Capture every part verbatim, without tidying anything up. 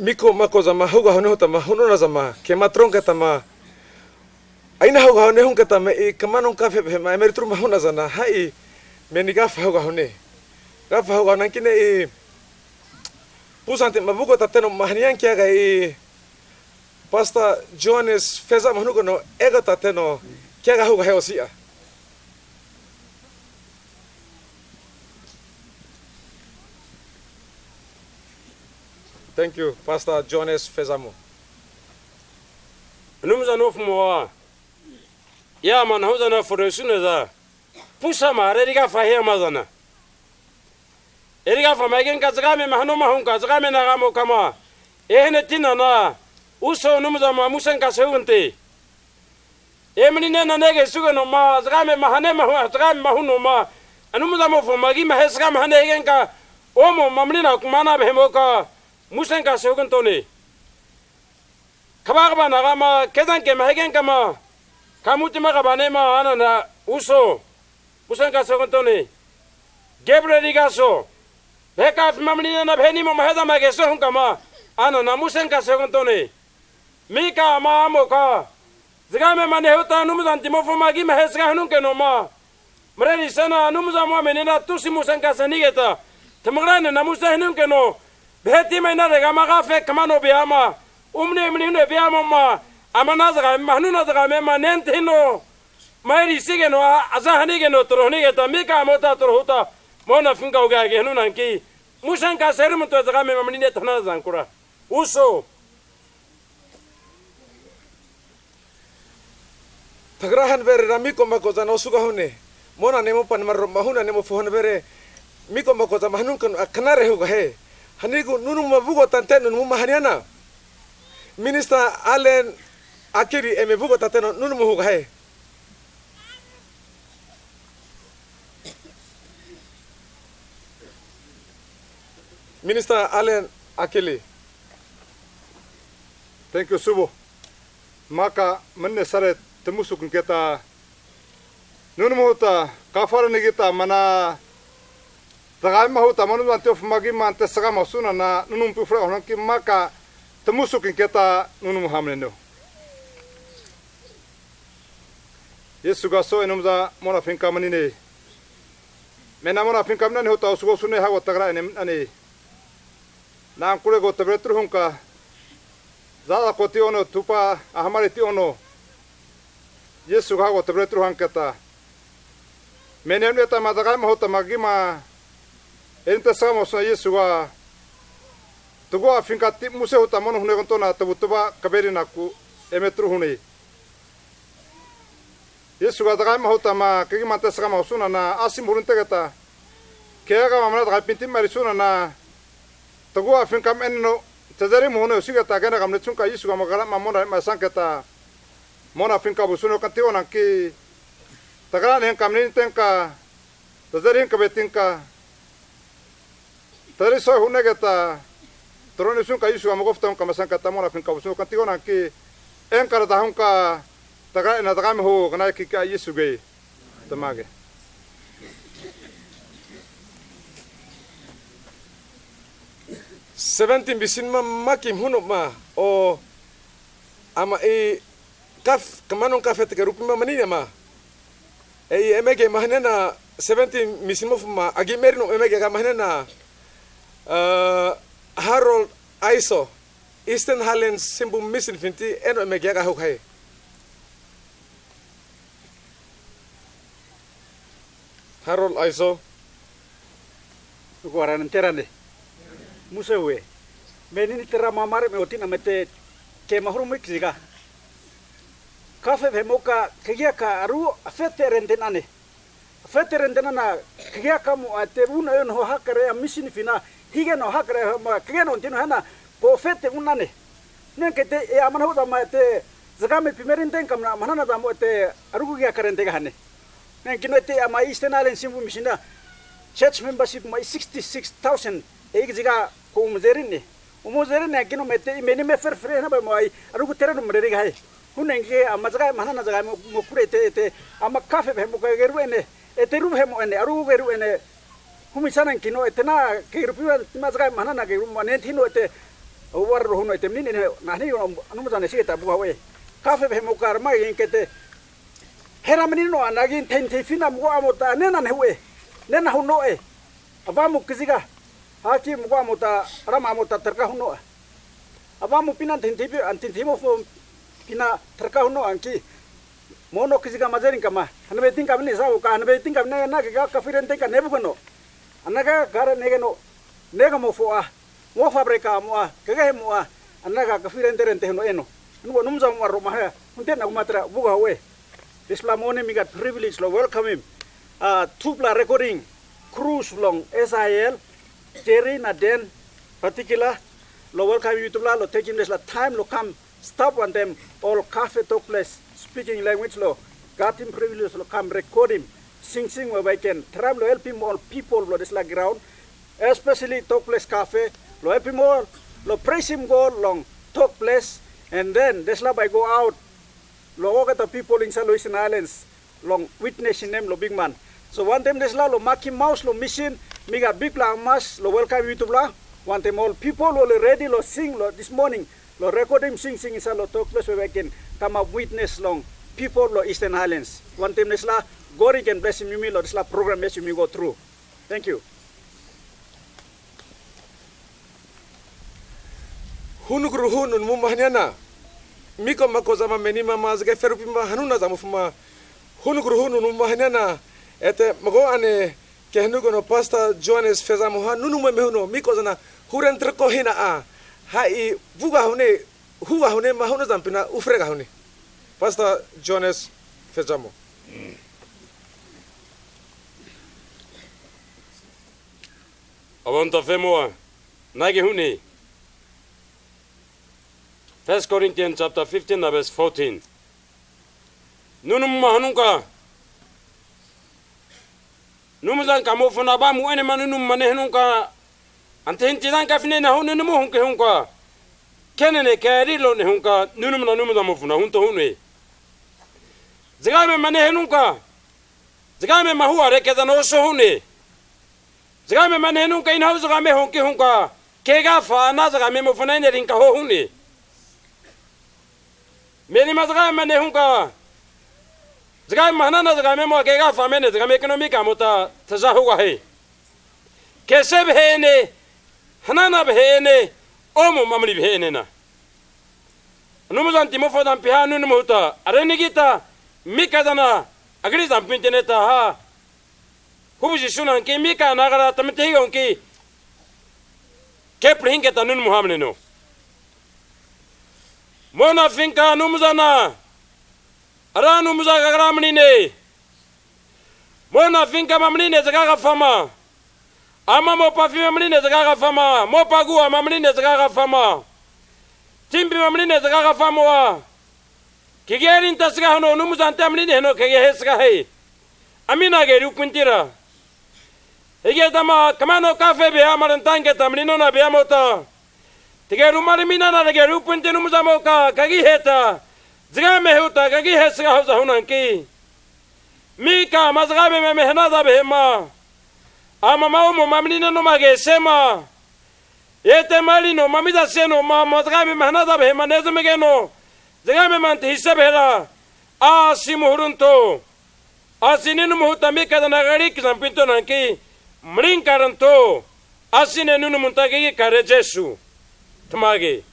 miko makozama hugahune hutama hu'nonazama kema atronketama, aina hugahune hunketama, i kma nonkafe vahe'ma emeri atruma hu'nazana, ha'i meni agafa hugahune. Agafa hugahunankina i pusantima vugotateno mahaniankiaga i Pastor Johannes Fezama hanugeno egotateno kiaga hugahie osi'a. Thank you, Pastor Johannes Fezamo. Anumzanofmo'a eama nahuzana fore osu'naza pusama hareri agafa hiamazana. Eri agafama higenka zgamema hanoma hunka zgame nagamokama ehanatinana, uso Anumzama musenkase hugante. Emani'nena negesugenoma zgamema hanema hu-, zgamema hunoma Anumzamofoma agima hesgama hane higenka omoma maninaku mana vahe'moka musenkase hugantone. Kva kva nagama kezankema higenkama kamutima kva ne'ma anana uso musenkase hugantone. Gebrieli agaso. Vahe kafima mani'nana vahenimo'ma hezama keso hunkama anana musenkase hugantone. Mika'ama amoka zgamema nehuta Anumzantimofoma agima hesga hanunkenoma mrerisiana, Anumzamo'a menina tusi musenkase hanigeta, tamagra'enena muse hanunkeno vahetima inaregama agafe kma noviama umani umani hu'nea viamo'ma ama ana zgamema hanuna zgamema nentahino ma erisigeno, a-, aza hanigeno tro hanigeta mika'amota tro huta monafinka ugeage hanunanki, musenkase huramantoe zgamema mani'neta hanazankura uso. Tagra hanaverera miko'ma ko'zana osugahune. Mona ne'mopa namareroma hu'nea ne'mofo hanavere miko'ma ko'zama hanunkeno knare hugahie. Hanigu nunamuma vugotante nunamuma haniana, Minista Alen Akiri eme vugotateno nunamu hugahie. Minista Alen Akili. Thank you, Subo. Maka maninesare tamusukinketa nunamu huta kafare nagita mana tgaima huta Anumzanti ofama agima antesgama osunana nunamumpi ufre'o hananki maka tamusukinketa nunamu hamneno. Yesu agaso'e Anumza monafinka manine. Mena monafinka mnane huta osuga osune hago tagra ene mnane. Na'ankure ko tavretru hunka, zaza koti ono, tupa ahamareti ono, Yesuga hago tavretru hanketa, menia mani'netama zgaema hutama agima erintesgama osuna Yesuga, tagu'afinkati muse huta mono hunegantona tavutava kaverinaku eme atru hune. Yesuga zgaema hutama kagima antesgama osunana asomu hurantegeta, keagama mana zgaipintima erisunana, tagu'afinka me'neno tazeri amuhane osigeta kenaga mnesunka Yesuga amagarama monarema esanketa, monafinka osuno kanti onanki, tagra nehenka mnirintenka, tazeri hankavetinka, tazeri soe hu'negeta, tro nesunka Yesuga amagofta hunka masanketa monafinka osuno kanti onanki, enkarza hunka tagra ena zgame huo kna ekika Yesuge. Tamage. Seventeen bisinma maki hunoma o ama'i kaf, kma nonkafe tagerupima mani'nema. E'i emegema hanena seventeen misinmofoma agi merino emegegama hanena, uh, Harold Aiso, Eastern Highlands Simbu Missinfinti eno emegeaga hugahie. Harold Aiso. Ugoara nanterane. Muse hue. Menini tera mamare me otina mete kema hurami kaziga. Kafe vahe'moka kagiaka aru afete rentenane. Afete rentenana kagiakamo'a te vuno eonaho hakare misinifina higeno hakare hama kageno antino hana ko afete vunane. Nenkete e'ama nahuzama ete zgamepi merintenkamna mananazamo ete aru kagiaka rentegahane. Nenkino ete ama Eastern Island Simbu Misina church membership ma sixty-six thousand e'i kaziga ko umazerine. Umazerineankino mete imeni me ferfere hana bemo ai arugu tereno marerigahie. Hu'neanki ama zga'ema hanana zga'emo mokure ete, ete ama kafe vahe'moka keru'ene, ete ru vahe'mo'ene, aru keru'ene humisanankino etena kerupiva tima zga'ema hanana keruma nentahino ete avu'ava rero huno ete mani'ne, nahani Anumzane sigeta vugahu'e. Kafe vahe'moka ramagenkete hera manino'a anagi antahintahifina mago'amota nena nehu'e, nena hu'no'e, avamu kaziga, haki mago'amota, rama'amota traka hu'no'a. Avamupina antahintahipi-, antahintahimofo pina traka hu'no'anki, mono kazigama azerinkama, hanavetinkama nesaguka, hanavetinkama ne-, ana kega kafi rentenka nevugeno, ana kegare negeno, negamofo'a, mofavre kamo'a, kagehemo'a, ana kafi rente rente huno eno. Hanko Anumzamo'a roma hea hunte'naguma tra vugahu'e. This la morning we got privilege lo welcome him. Uh, tupla recording crews long S I L, Jerry na Dan particular, lo welcome you tupla, lo taking this la time lo come stop one time all cafe talk place speaking language lo got him privilege lo come record him sing sing where I can tram lo help him all people lo this la ground, especially talk place cafe lo help him all lo praise him God long talk place, and then this la by go out lo all the people in Solution Islands long witness in name lo big man. So one time this la lo Maki Mouse lo mission, miga big la mas lo welcome you to bla. One time all people lo ready lo sing lo this morning lo recording sing sing isa lo talk place where I can come up witness long people lo Eastern Highlands. One time this la God can bless you lo this la program as you go through. Thank you. Hunagru hu nunamuma haniana, miko'ma kozama menimama zge ferupima hanuna zamofoma hunagru hu nunamuma haniana, ete mago'ane ke hanugeno Pastor Johannes Fezamoha nunamu eme huno miko'zana hurentrako hina'a, ha'i vugahune, hugahunema hu'nazampina ufregahune. Pastor Johannes Fezamo. Avantafemo'a anage hu'ne. First Corinthians chapter fifteen na verse fourteen. Nunamuma hanunka, Anumzankamofona avamu'enema nunamuma nehanunka, antahintahizankafina enahu nunamu hunke hunka, kenene kea erilo nehunka, nunamuna Anumzamofona hunto hu'ne. Zgamema nehanunka, zgamema hu'arekezana oso hu'ne. Zgamema nehanunka inahu zgame huanki hunka, kegafa ana zgamemofona enerinka ho hu'ne. Menima zgamema nehunka, zgamema hanana zgamemo'a kegafa me'ne zgame keno mikamota taza hugahie. Kese vahe'ene, hanana vahe'ene, omoma mani vahe'enena. Anumzantimofo azampi ha' nunamu huta renagita mika'zana agri azampi anteneta ha' huvazisunanki mika nagra tamantahigonki kepri hinketa nunamu hamaneno. Monafinka Anumzana, Ra Anumza kagra manine. Monafinkama manine zgagafama, ama mopafima manine zgagafama, mopa agu'ama manine zgagafama, timpima manine zgagafamo'a, kage erinta sga huno Anumzante mani'neheno kage hesgahie. Aminage rukuntira. Higetama kmano kafe veama rantanketa mani'nona veamota, tageruma raminana tageru puente Anumzamoka kagi heta, zgame huta kagi hesga huza hunanki, mika ama zgamema eme hanaza vahema, amama omoma mani'nenoma kesema, etema erinoma mizasenoma ama zgamema hanaza vahema nezmageno, zgamema antahisia vahera, asimu huranto. Asi nunamu huta mika'zana kagri kazampi antonanki, marinka ranto. Asine nunamunta kagikare Jesu. Tamage.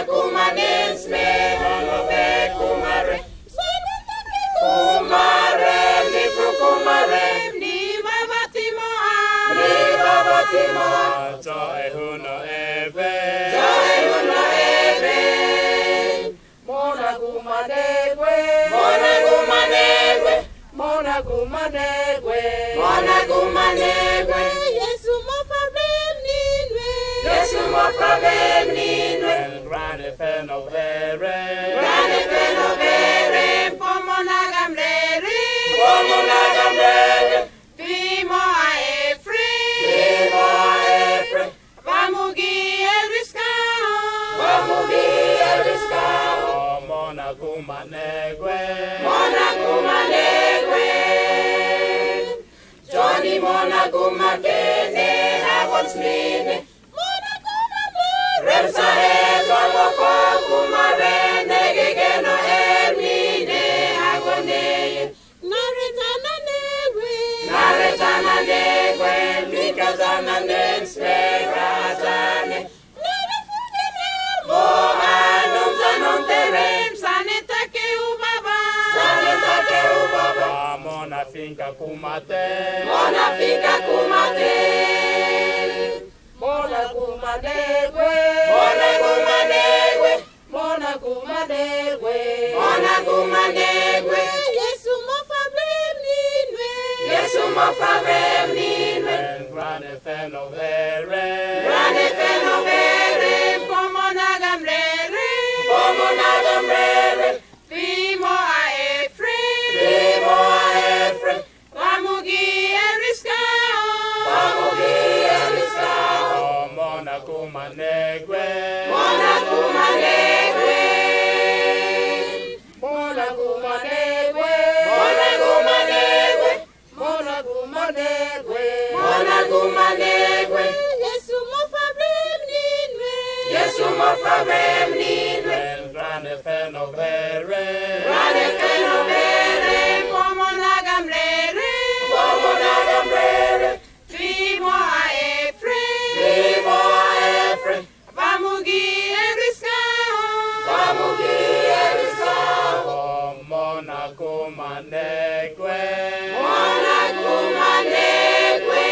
Kuma nensme, Vanove kumare, Sanetake kumare, Nifru kumare, Ni Babatimo'a, Ni Babatimo'a, Joe huno eve, Joe huno eve. Mona kuma negue, Mona kuma negue, Mona kuma negue, Mona kuma negue, Iesu mofavre maninue, Iesu mofavre maninue. Rane feno vere, Rane feno vere, Pomo naga mrere, Pomo naga mrere, Tuimo'a efre, Tuimo'a efre, Avamugi eriskao, Avamugi eriskao. Mona kuma negue, Mona kuma negue. Joni Mona kuma kene hago smi'ne, Mona kuma remsahe Jomofo kumare negegeno ermine hago ne-e. Naretana negue, Naretana negue, mikazana nensmera zane. Nare fukena mo'a Anumzanonte remsane take ubaba, Sane take ubaba. Monafinka kumate, Monafinka kumate. Mona kuma negue, Mona kuma negue, Mona kuma negue, Mona kuma negue. Iesu mofavre maninue, Iesu mofavre maninue. Rane feno vere, Rane feno vere, Pomo naga mrere, Pomo naga mrere. Tuimo'a efre, Tuimo'a efre. Avamugi eriskao, Avamugi eriskao. Mona kuma negue, Mona kuma negue, Mona kuma negue, Mona kuma negue, Mona kuma negue, Mona kuma negue. Iesu mofavre maninue, Iesu mofavre maninue. Rane feno vere, Rane feno vere, Pomo naga mrere, Pomo naga mrere. Tuimo'a efre, Tuimo'a efre. Avamugi eriskao, Avamugi eriskao. Mona kuma negue, Mona kuma negue.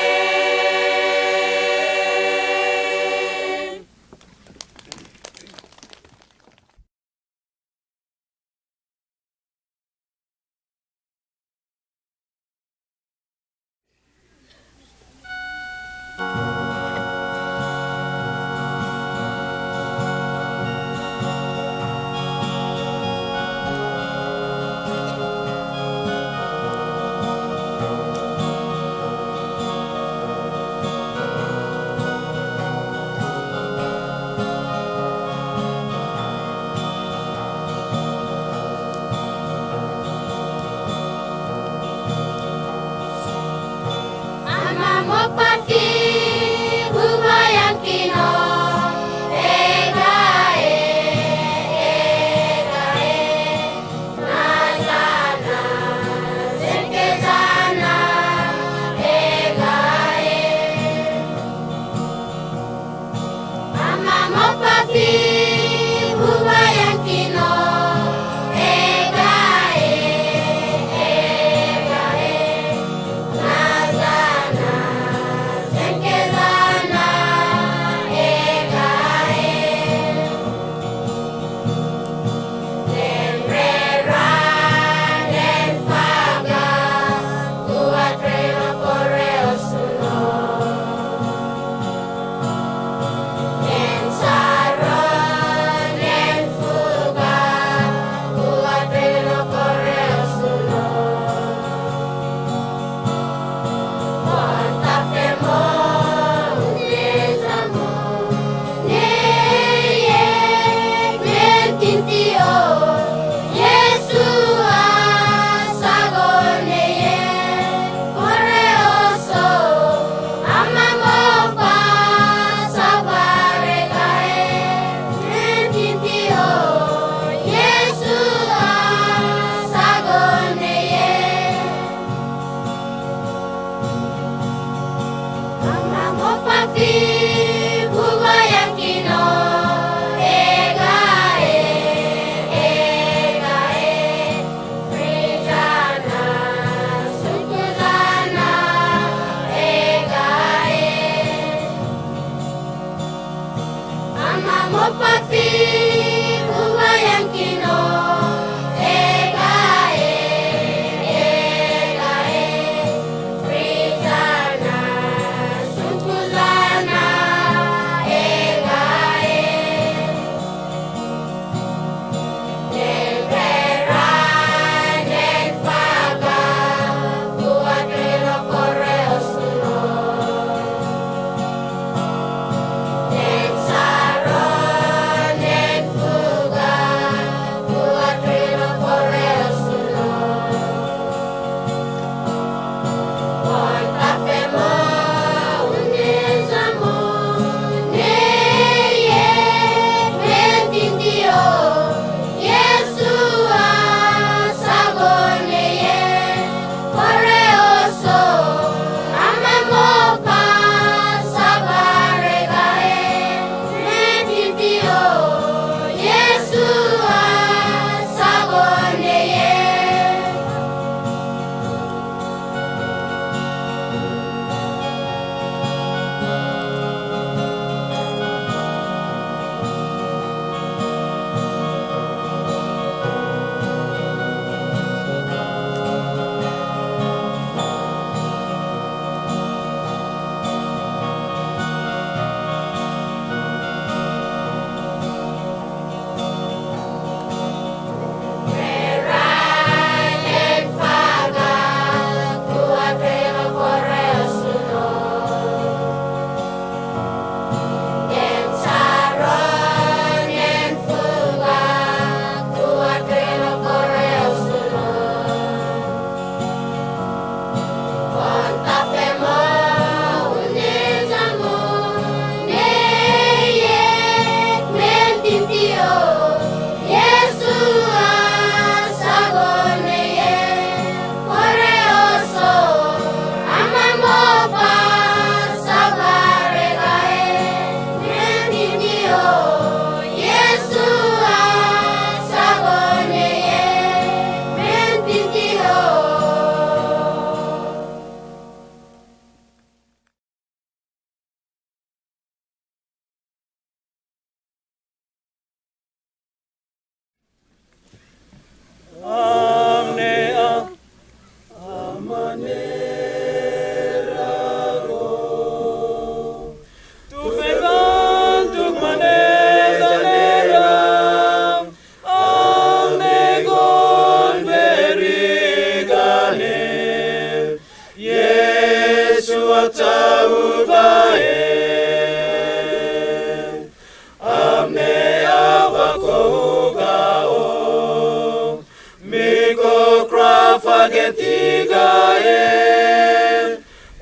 Kegatigahe,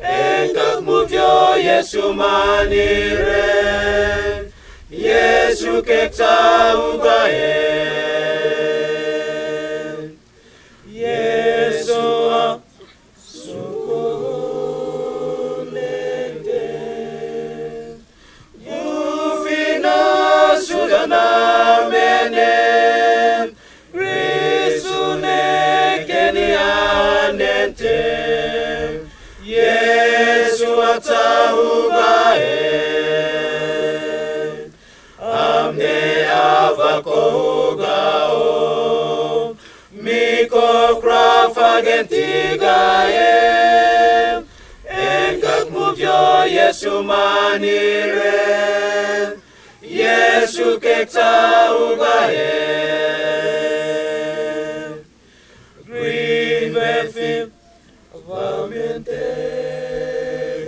enkakmuvio Yesu manire, Yesu kekta hugahie. Yesua suku hunente, kufina suzana me'ne, Kristu nekenia nente, Yesu ata hugahie. Amne avako hugao, miko krafa kegatigahe, enkakmuvio Yesu manire, Yesu kekta hugahie. Green Bay Field, avamente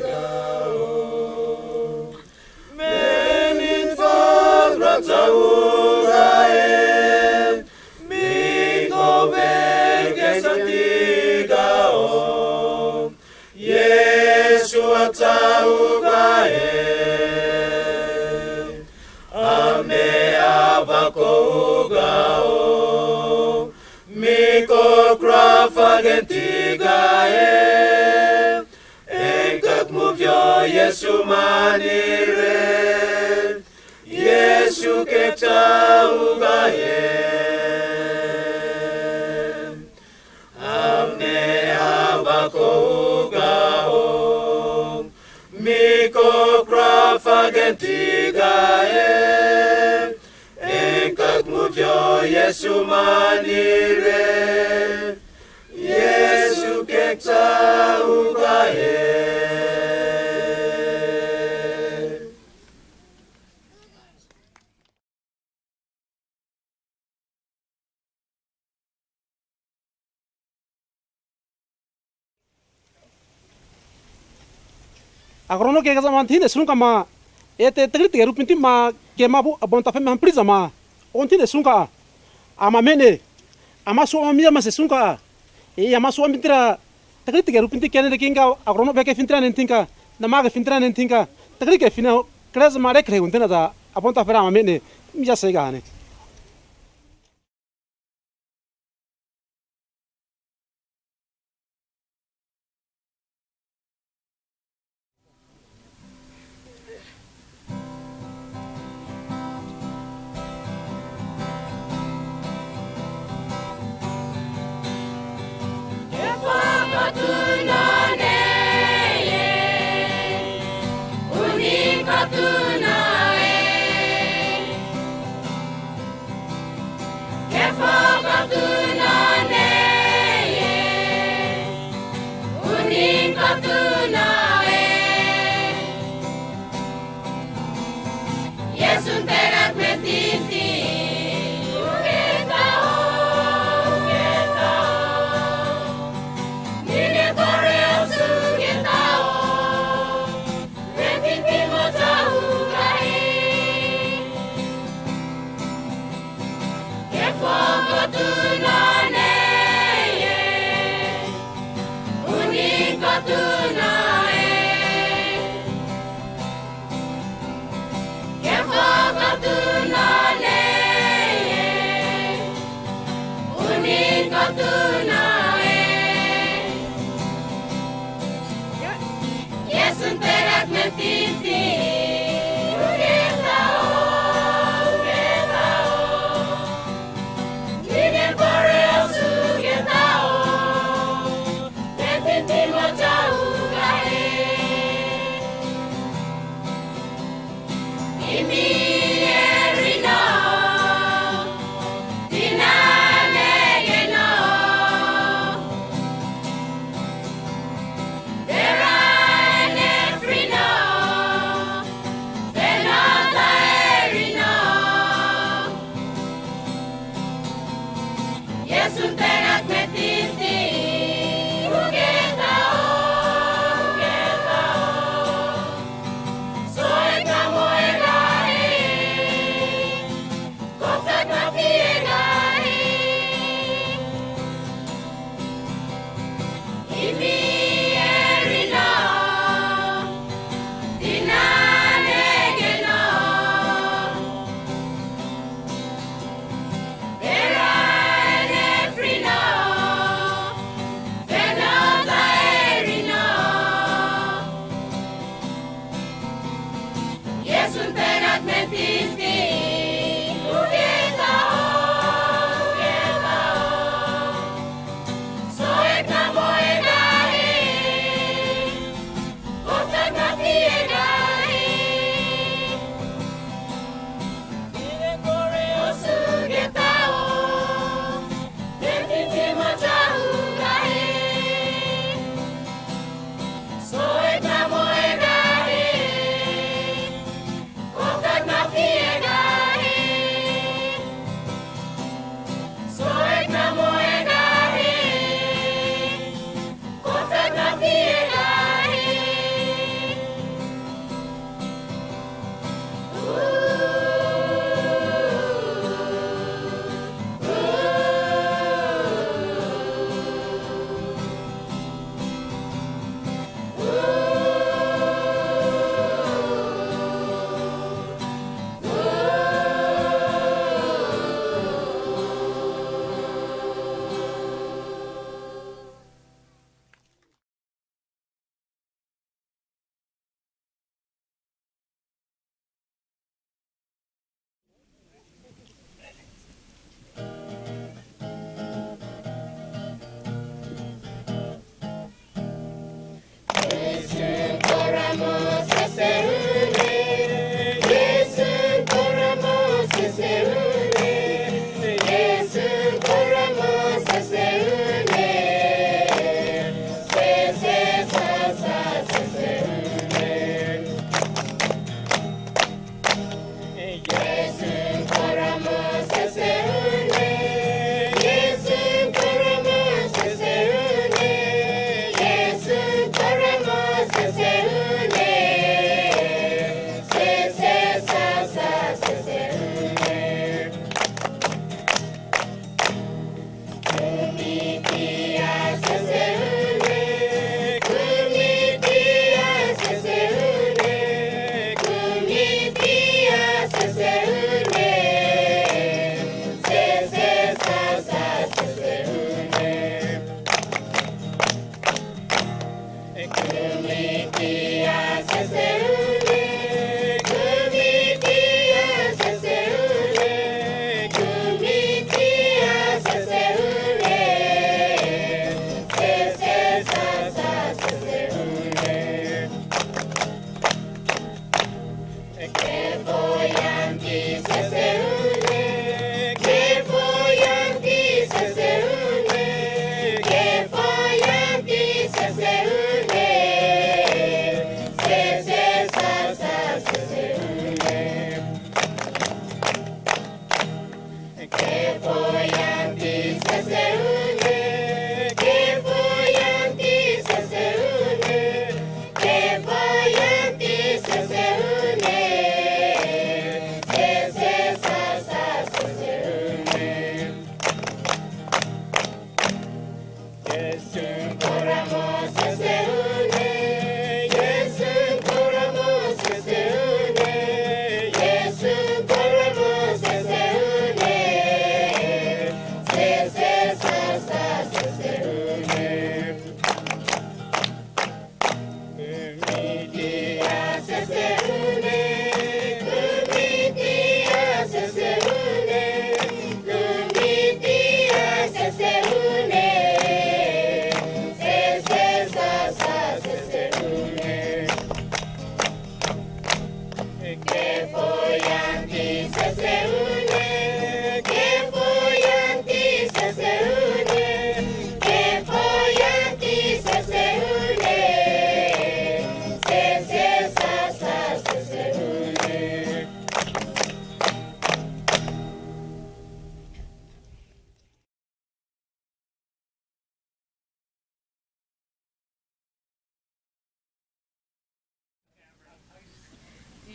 gao. Menin fagra taugahe, miko vege santigao. Yesu ataugahe, amne avako hugao, miko krafa kegatigahe, enkakmuvio Yesu manire, Yesu kekta hugahie. Amne avako hugao, miko krafa kegatigahe, enkakmuvio Yesu manire, Yesu kekta hugahie. Agrono kegazama antahinesunkama, ete tagri tagerupintima kema avontafema hamprizama ontahinesunka, ama me'ne, ama suama mizama sesunka, e'i ama suampintira tagri tagerupinti kenenekinka, agrono vekefintira nentinka, nma kefintira nentinka, tagri kefina krezama rekrehu antenaza avontafera ama me'ne, miza segahane. Kefo kotuna ne-e, uni kotuna e. Yesuntera kmentinti, ugeta o, ugeta o. Nine kore osugeta o. Kmentinti mota hugahie. Kefo kotuna ne-e, uni kotuna e. Kefo kotuna ne-e, uni kotuna e. Yesuntera kmentinti, ugeta o, ugeta o. Nine kore osugeta o, kmentinti mota hugahie. Imi erino, tina negeno, bera ene frino, fenota erino. Yesuntera kmentinti, ugeta o, ugeta o. So'e kamo egahie, kofetati egahie. Imi erino, tina negeno, era ene frino, fenota erino. Yesun tena tamentinti, ugeta o, ugeta o. So'e knamo egahie, kofetnafi egahie. Ire kore osugeta o, tamentinti mota hugahie. So'e knamo egahie, kofetnafi egahie. So'e knamo egahie, kofetnafi egahie.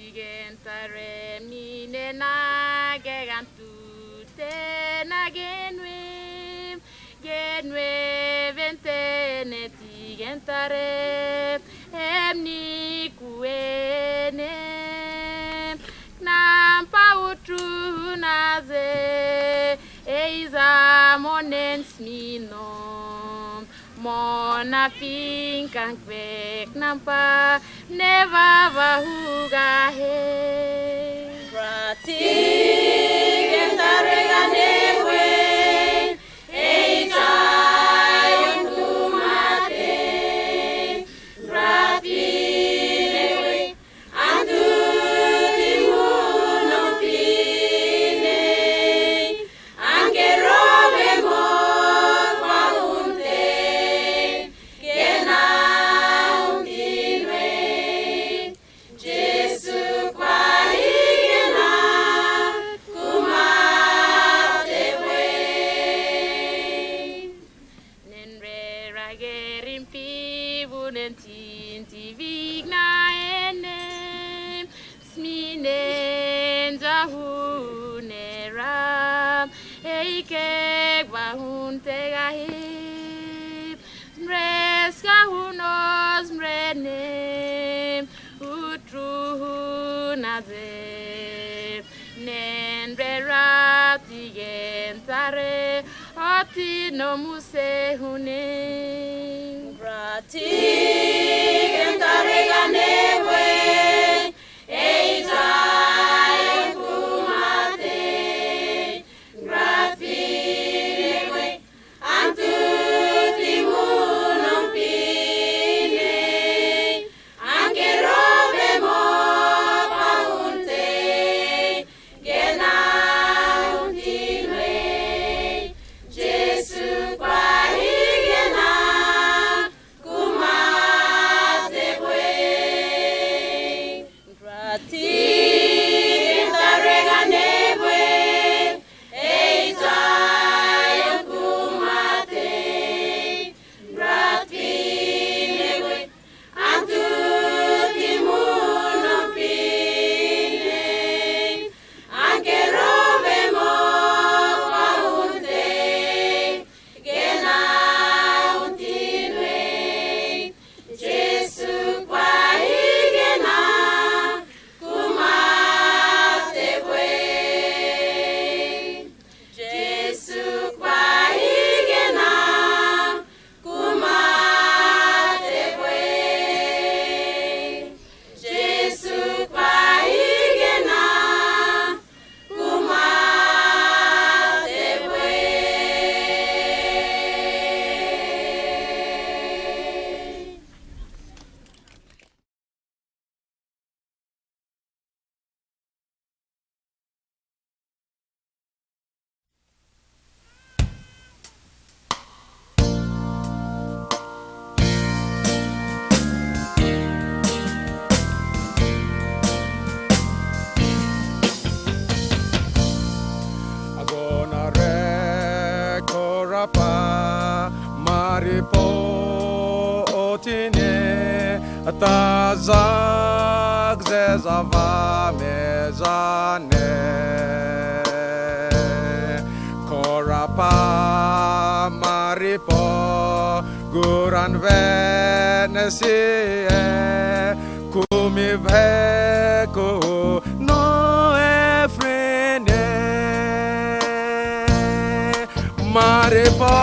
Zigentare minena kegantu tena genue, genue vente Neti kentare emni kuene knampa utru hunaze, eiza monen smino, monafinka kve knampa nevava hugahie. Prati kentarega nehue, eiza kumate, Prati nehue, antu timu nompine, ankero vemo kwaunte, kena untinue. Jesu kwa higena kumatevue. Nenrera kerimpi vunentinti vigna ene, sminen zahunera, eike gva huntegahie. Zmreska huno zmrene, utru hunaze. Nenrera tigentare, otino muse hune. Prati kentarega nehue, eiza kumate, Prati nehue, antu timu nompine, ankero vemo kwaunte, kena untinue. Jesu kwa higena kumatevue. Prati kentarega nehue, eiza kumate, Prati nehue, antu timu nompine, ankero vemo kwaunte, kena untinue. Jesu kwa higena kumatevue. Jesu kwa higena kumatevue. Jesu kwa higena kumatevue. Agonare korapa maripo otine, atazak zezava mezane. Korapa maripo guran venesie, kumi vaheku no efrine. Maripo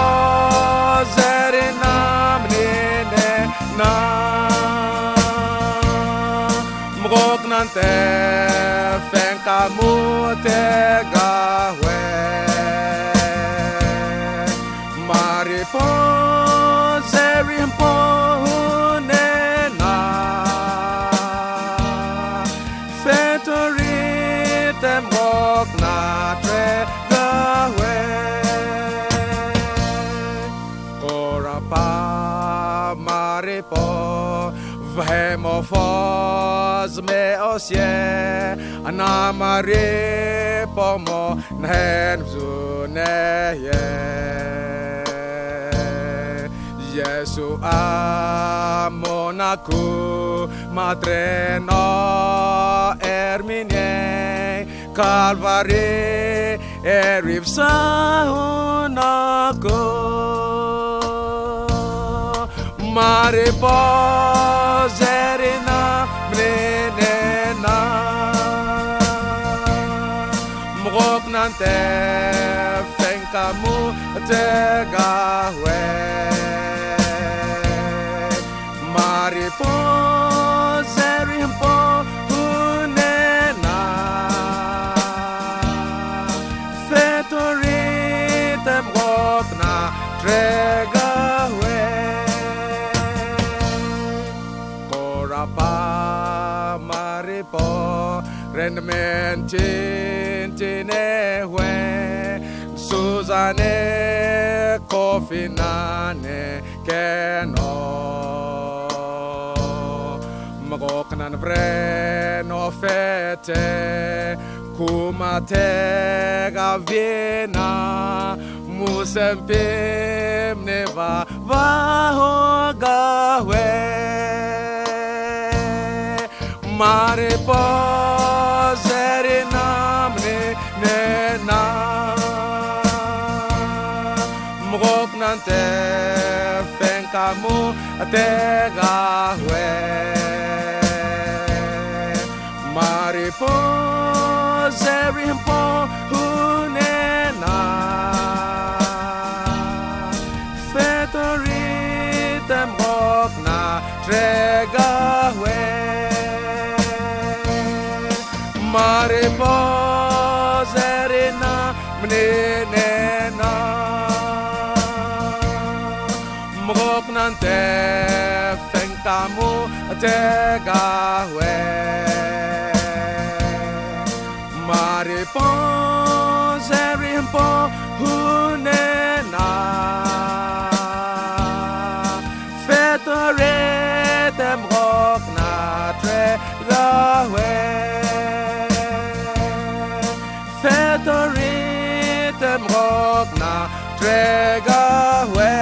zeri namnine na, mgoknante fenkamu tegahue. Maripo zeri hampo hunena, fetori temgokna tregahue. Korapa maripo, vahemofo zmeosie, ana maripomo nahenvzunehie. Yesu'a monaku matreno ermine, Kalvari erivsa hunaku. Mariposa erina mani'nena, mago knante fenkamu ategahue. Mariposa eri hampo hunena, fetori temagokna atregahue. Korapa maripo renmen tinti nehue, suzane kofinane keno, mago kna navreno fete kumatega viena, musempi mneva vahogahue. Mariposa erina mani'nena, mago knante fenkamu ategahue. Mariposa eri hampo hunena, fetori temagokna atregahue. Mariposa erina mani'nena, mago knante fenkamu ategahue. Mariposa eri hampo hunena, fetori temagokna atregahue. Fetori temagokna atregahue.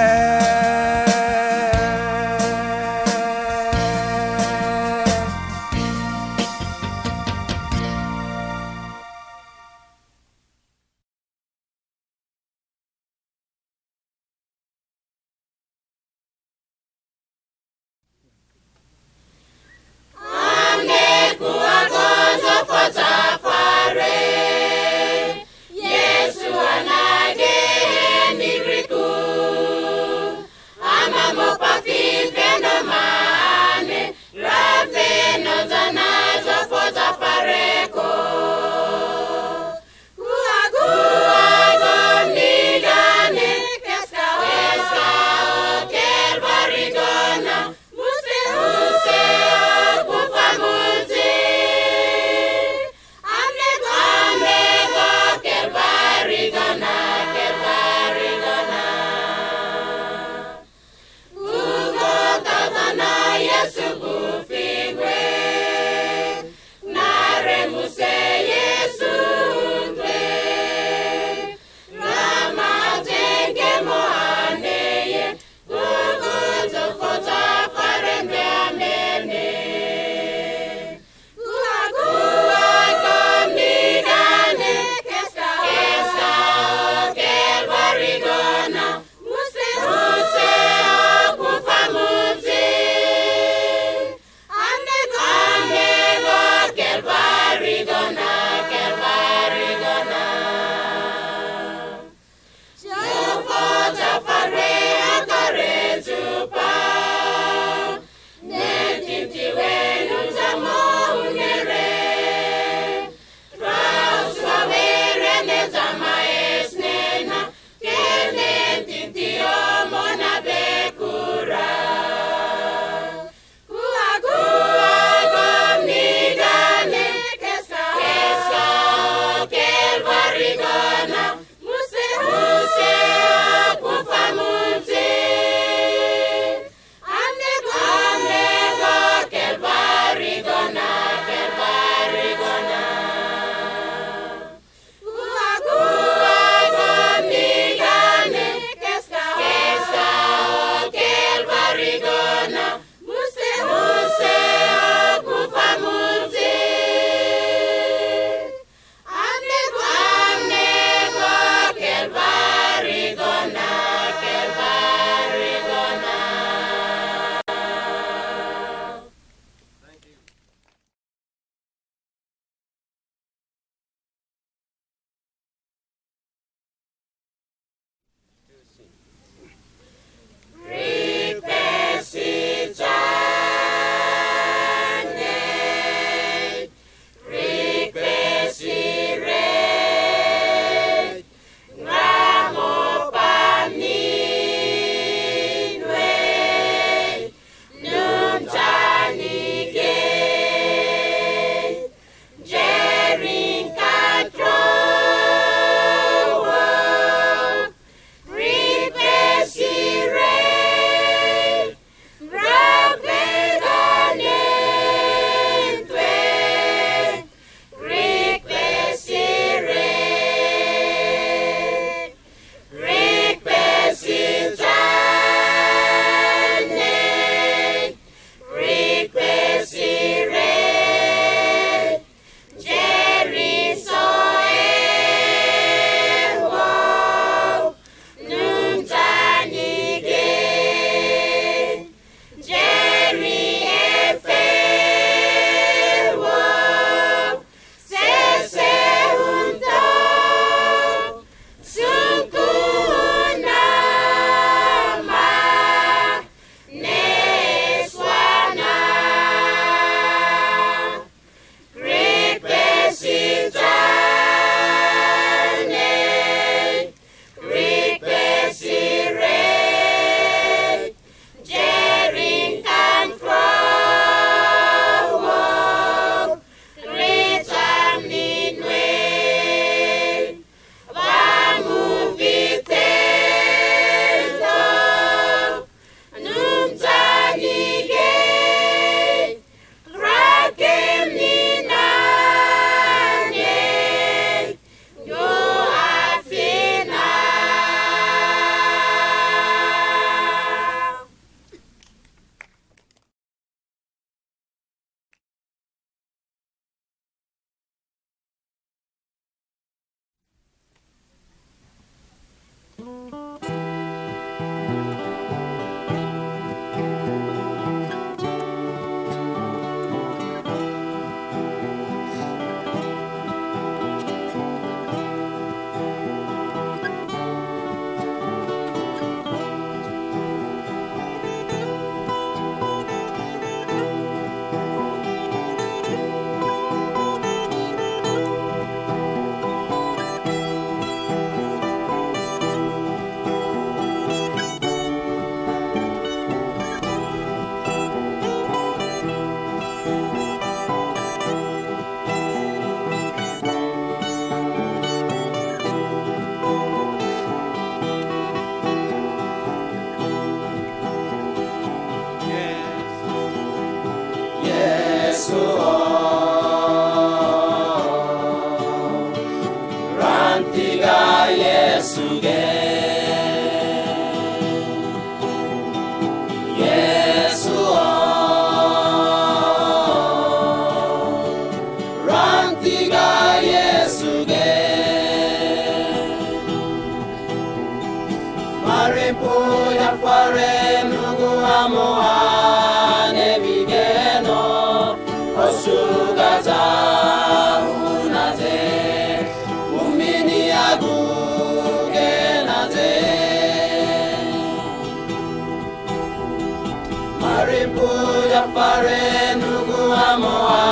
Tempu zafare nugu'amo'a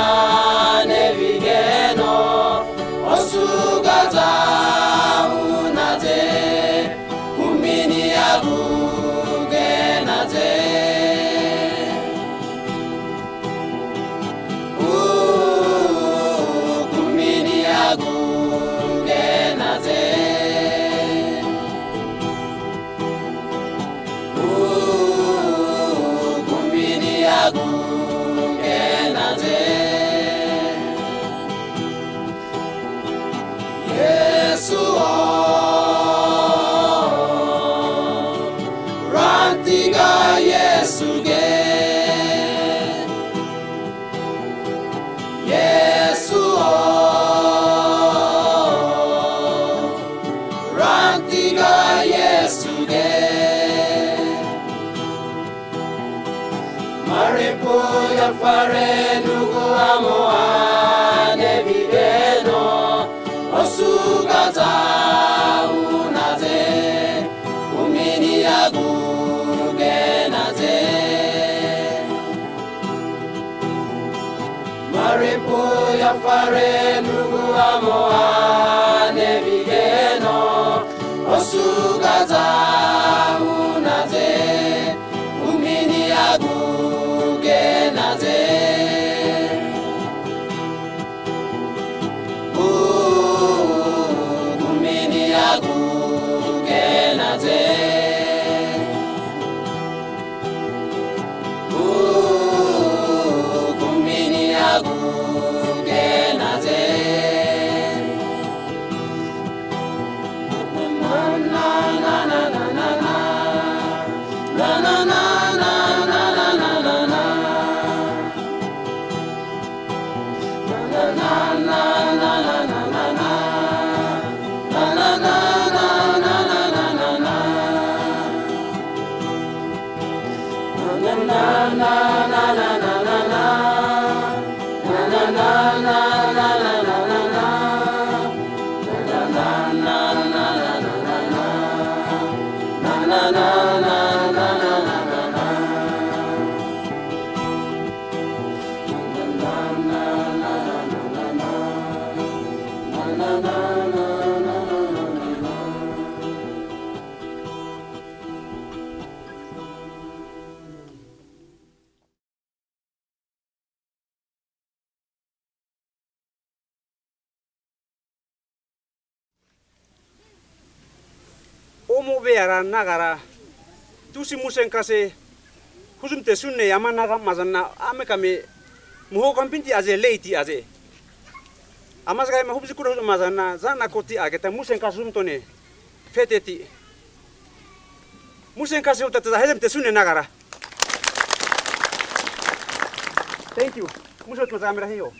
nevigeno osugaza hu'naze, kumini agu kenaze. U, kumini agu kenaze. U, kumini agu kenaze. Yesuo, rantiga Yesuge. Yesuo, rantiga Yesuge. Maripu zafare nugu'amo'a nevigeno osugaza hu'naze, kumini agu kenaze. Maripu zafare nugu'amo'a nevigeno osugaza hu'naze, kumini agu kenaze. U, kumini agu kenaze. U, kumini agu kenaze. Omo veara nagara tusi musenkase huzmantesune ama nagamazana amekame muho kampinti aze leiti aze. Amazgahema huvzikura huzamazana zana koti ageta musenkase huzmantone feteti. Musenkase huta taza hezmantesune nagara. Thank you. Muse hutma zgamera hiho.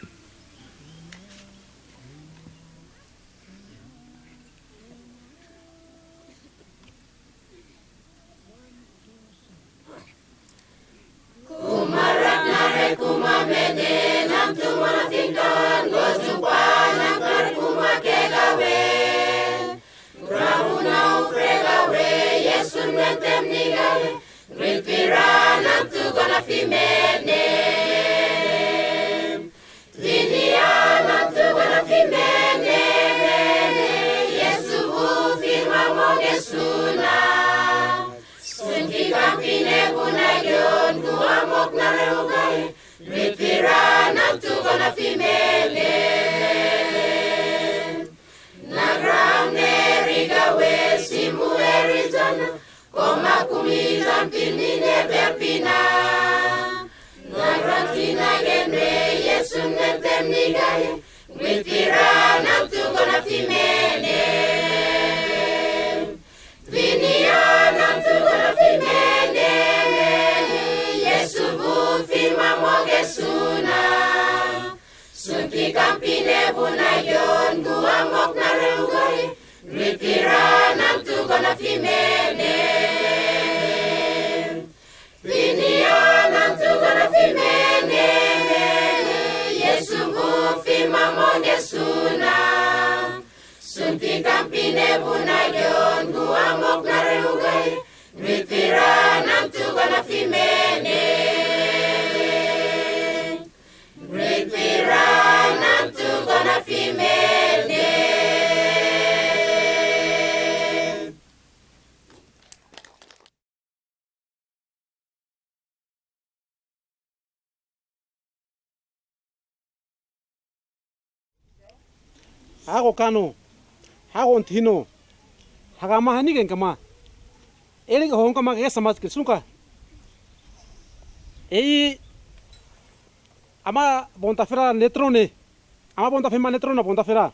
Kumaratnare kumamene, namtu monafinka ngozupa namkar kuma kegawe. Rahuna ufregawe, Yesun mentem nigae, gritpira namtu gonafi mene. Tinia namtu gonafi mene, Yesu avufi mamogesuna. Sunki kampine vuna gion guamoknare ugae, gritpira namtu gonafi mene. Nagra Amerika wesi mu Arizona, koma kumi zampi mine beapina. Nagra tina genre Yesun mentem nigae, gritpira namtu gonafi mene. Vinia namtu gonafi mene, Yesu avufi mamogesuna. Sunki kampine vuna gion guamoknare ugae, gritpira namtu gonafi mene. Vinia namtu gonafi mene, Yesu avufi mamogesuna. Sunki kampine vuna gion guamoknare ugae, gritpira namtu gonafi mene. Hago kano, hago antahino, hagama hanigenkama, eriga honkama kagesama krisunka. E'i ama bontafera netrone, ama bontafema netrona bontafera,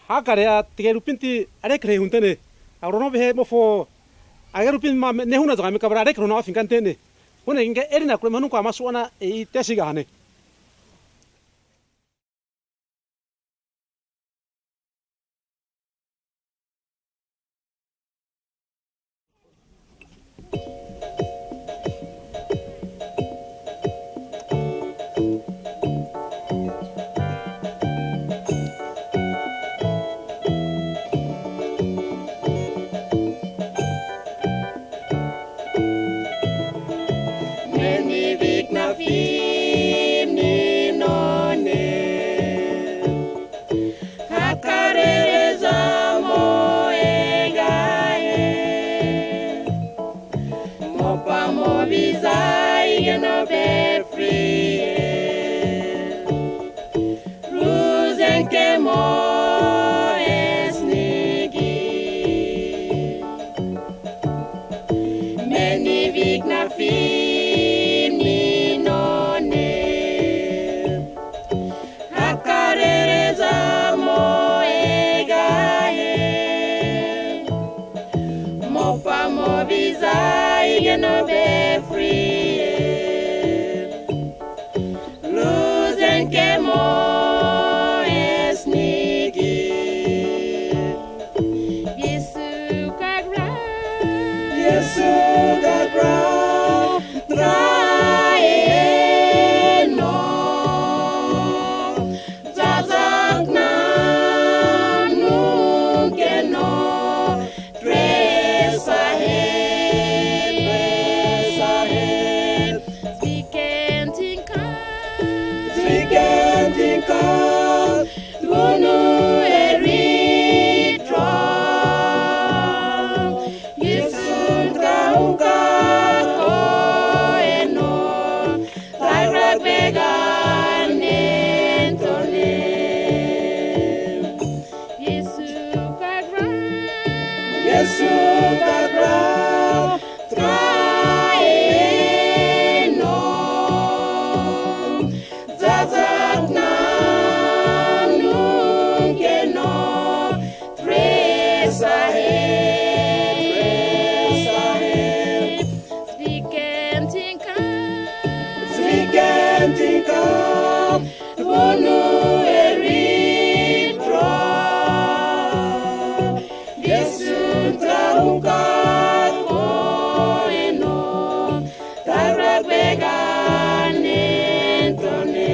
hakarea tagerupinti rekrehe huntene, agrono vahe'mofo agerupima nehuna zga mika vra rekrona afinka antene. Hu'neginka erina kure manuka ama su'ana e'i tesigahane. Meni vikna fimni none, kakarere zamo egahe, mopamo viza igeno be frie. Ruzenkemo esnigi. Meni vikna fimni none, hakarere zamo egahe, mopamo viza igeno be frie. Ruzenkemo esnigi. Yesu kagra, Yesu kagra, traeno, zazakna nunkeno, tresahe, tresahe. Zvikentinka, zvikentinka, tgunu eritro. Yesu tga hunka koeno, tagra kvega nentone. Yesu kagra, Yesu kagra, traeno, zazakna nunkeno, tresahe, tresahe. Zvikentinka, zvikentinka, tgunu eritro. Yesu tga hunka koeno, tagra kvega nentone.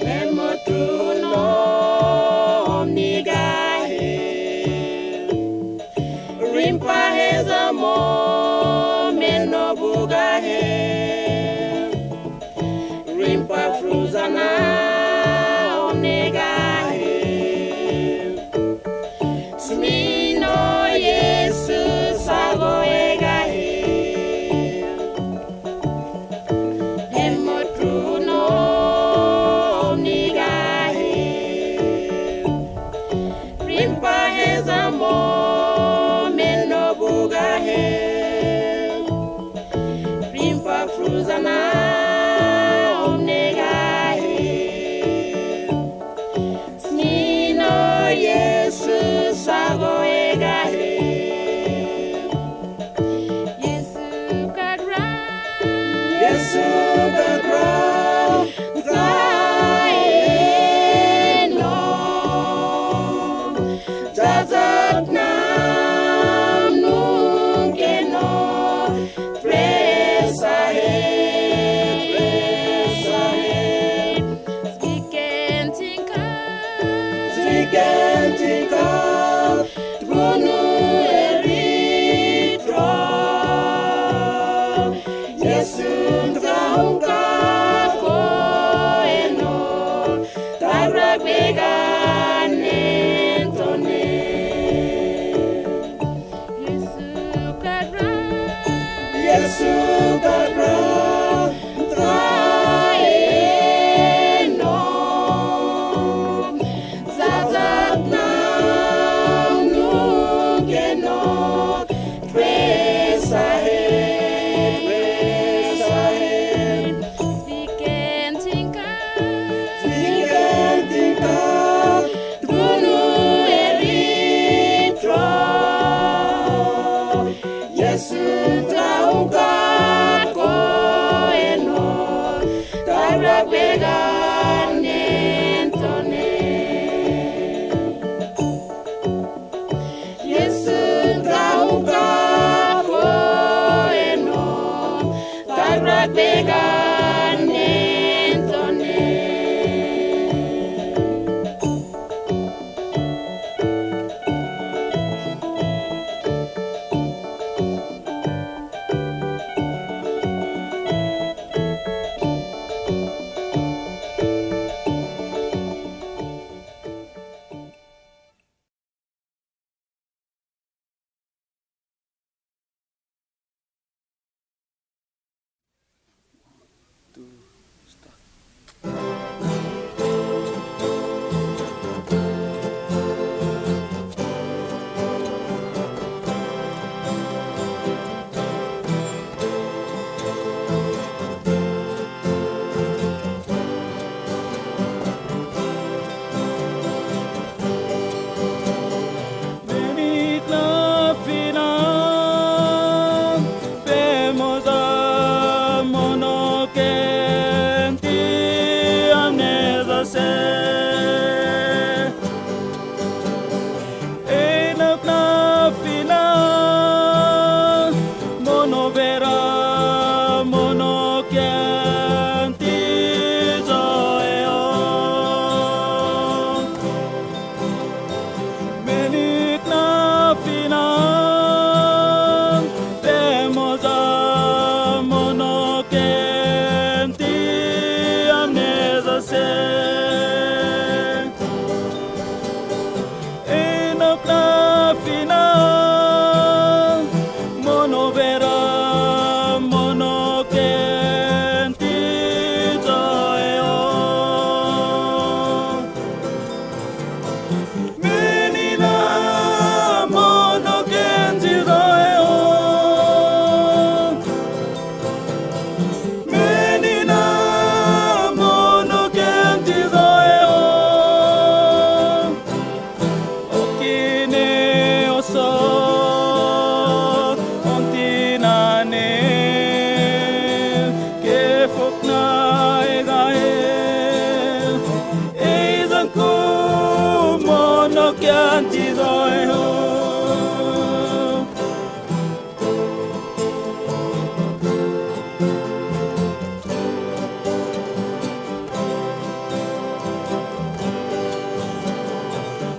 Vahe'motru no omnigahie, rimpa hezamo meno vugahie. Rimpa fruzana omnegahie. Smino Yesu sago egahie. Vahe'motru no omnigahie, rimpa hezamo meno vugahie. Rimpa fruzana omnegahie. Smino Yesu sago egahie. Yesu kagra, Yesu kagra, traeno, zazakna nunkeno, tresahe, tresahe. Zvikentinka, zvikentinka, tgunu eritro. Vega nentone. Yesu kagra, Yesu kagra, traeno, zazakna nukeno, tresahe, tresahe. Vikentinka, vikentinka, tunu eritro. Yesu taunka koeno, tagra vega nentone. Yesu taunka koeno, tagra vega nentone. Meni knafina, femo'za mono kenti amnezase. E'i ana knafina, mono vera, mono kenti zo'eo. Meni knafina, femo'za mono kenti amnezase. E'i ana knafina, mono vera, mono kenti zo'eo. Menina mono kenti zo'eo. Menina mono kenti zo'eo. Okine oso ontinane, kefokna egahie. E'i azanku mono kenti zo'eo.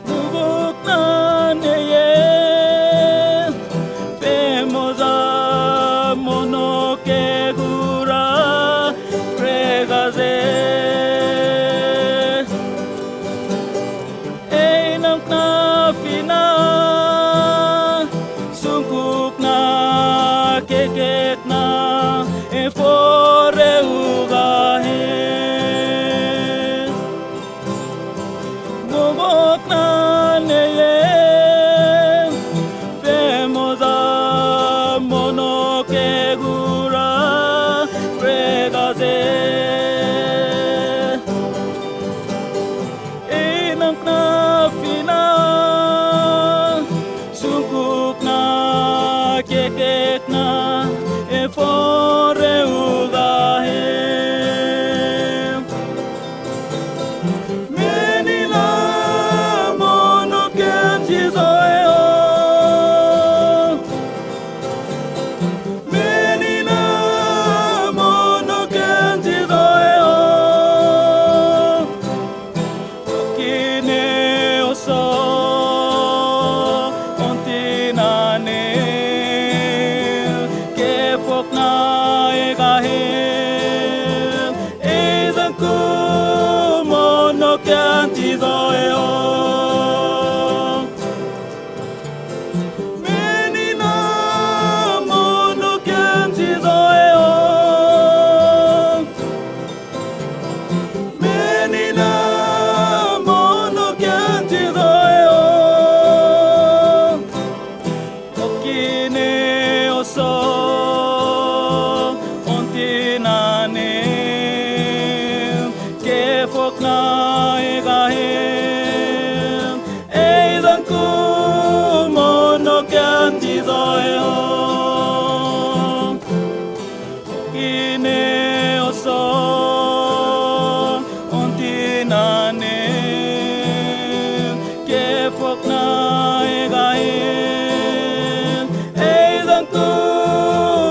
Nugukna neye, femo'za mono kegura fregaze. E'i ana knafina, sunkukna, kekekna, efore ugahie. Nugukna neye, femo'za mono kegura fregaze. E'i ana knafina, sunkukna, kekekna, efore ugahie. Menina mono kenti zo'eo. Menina mono kenti zo'eo. Okine oso ontinane, kefokna egahie. E'i azanku mono Kianti zoeho. Menina mono kianti zoeho. Menina mono kianti zoeho. Okine oso ontinane, kefokna egahie, eizanku mono kianti zoeho. Okine oso ontinane, kefokna egahie, eizanku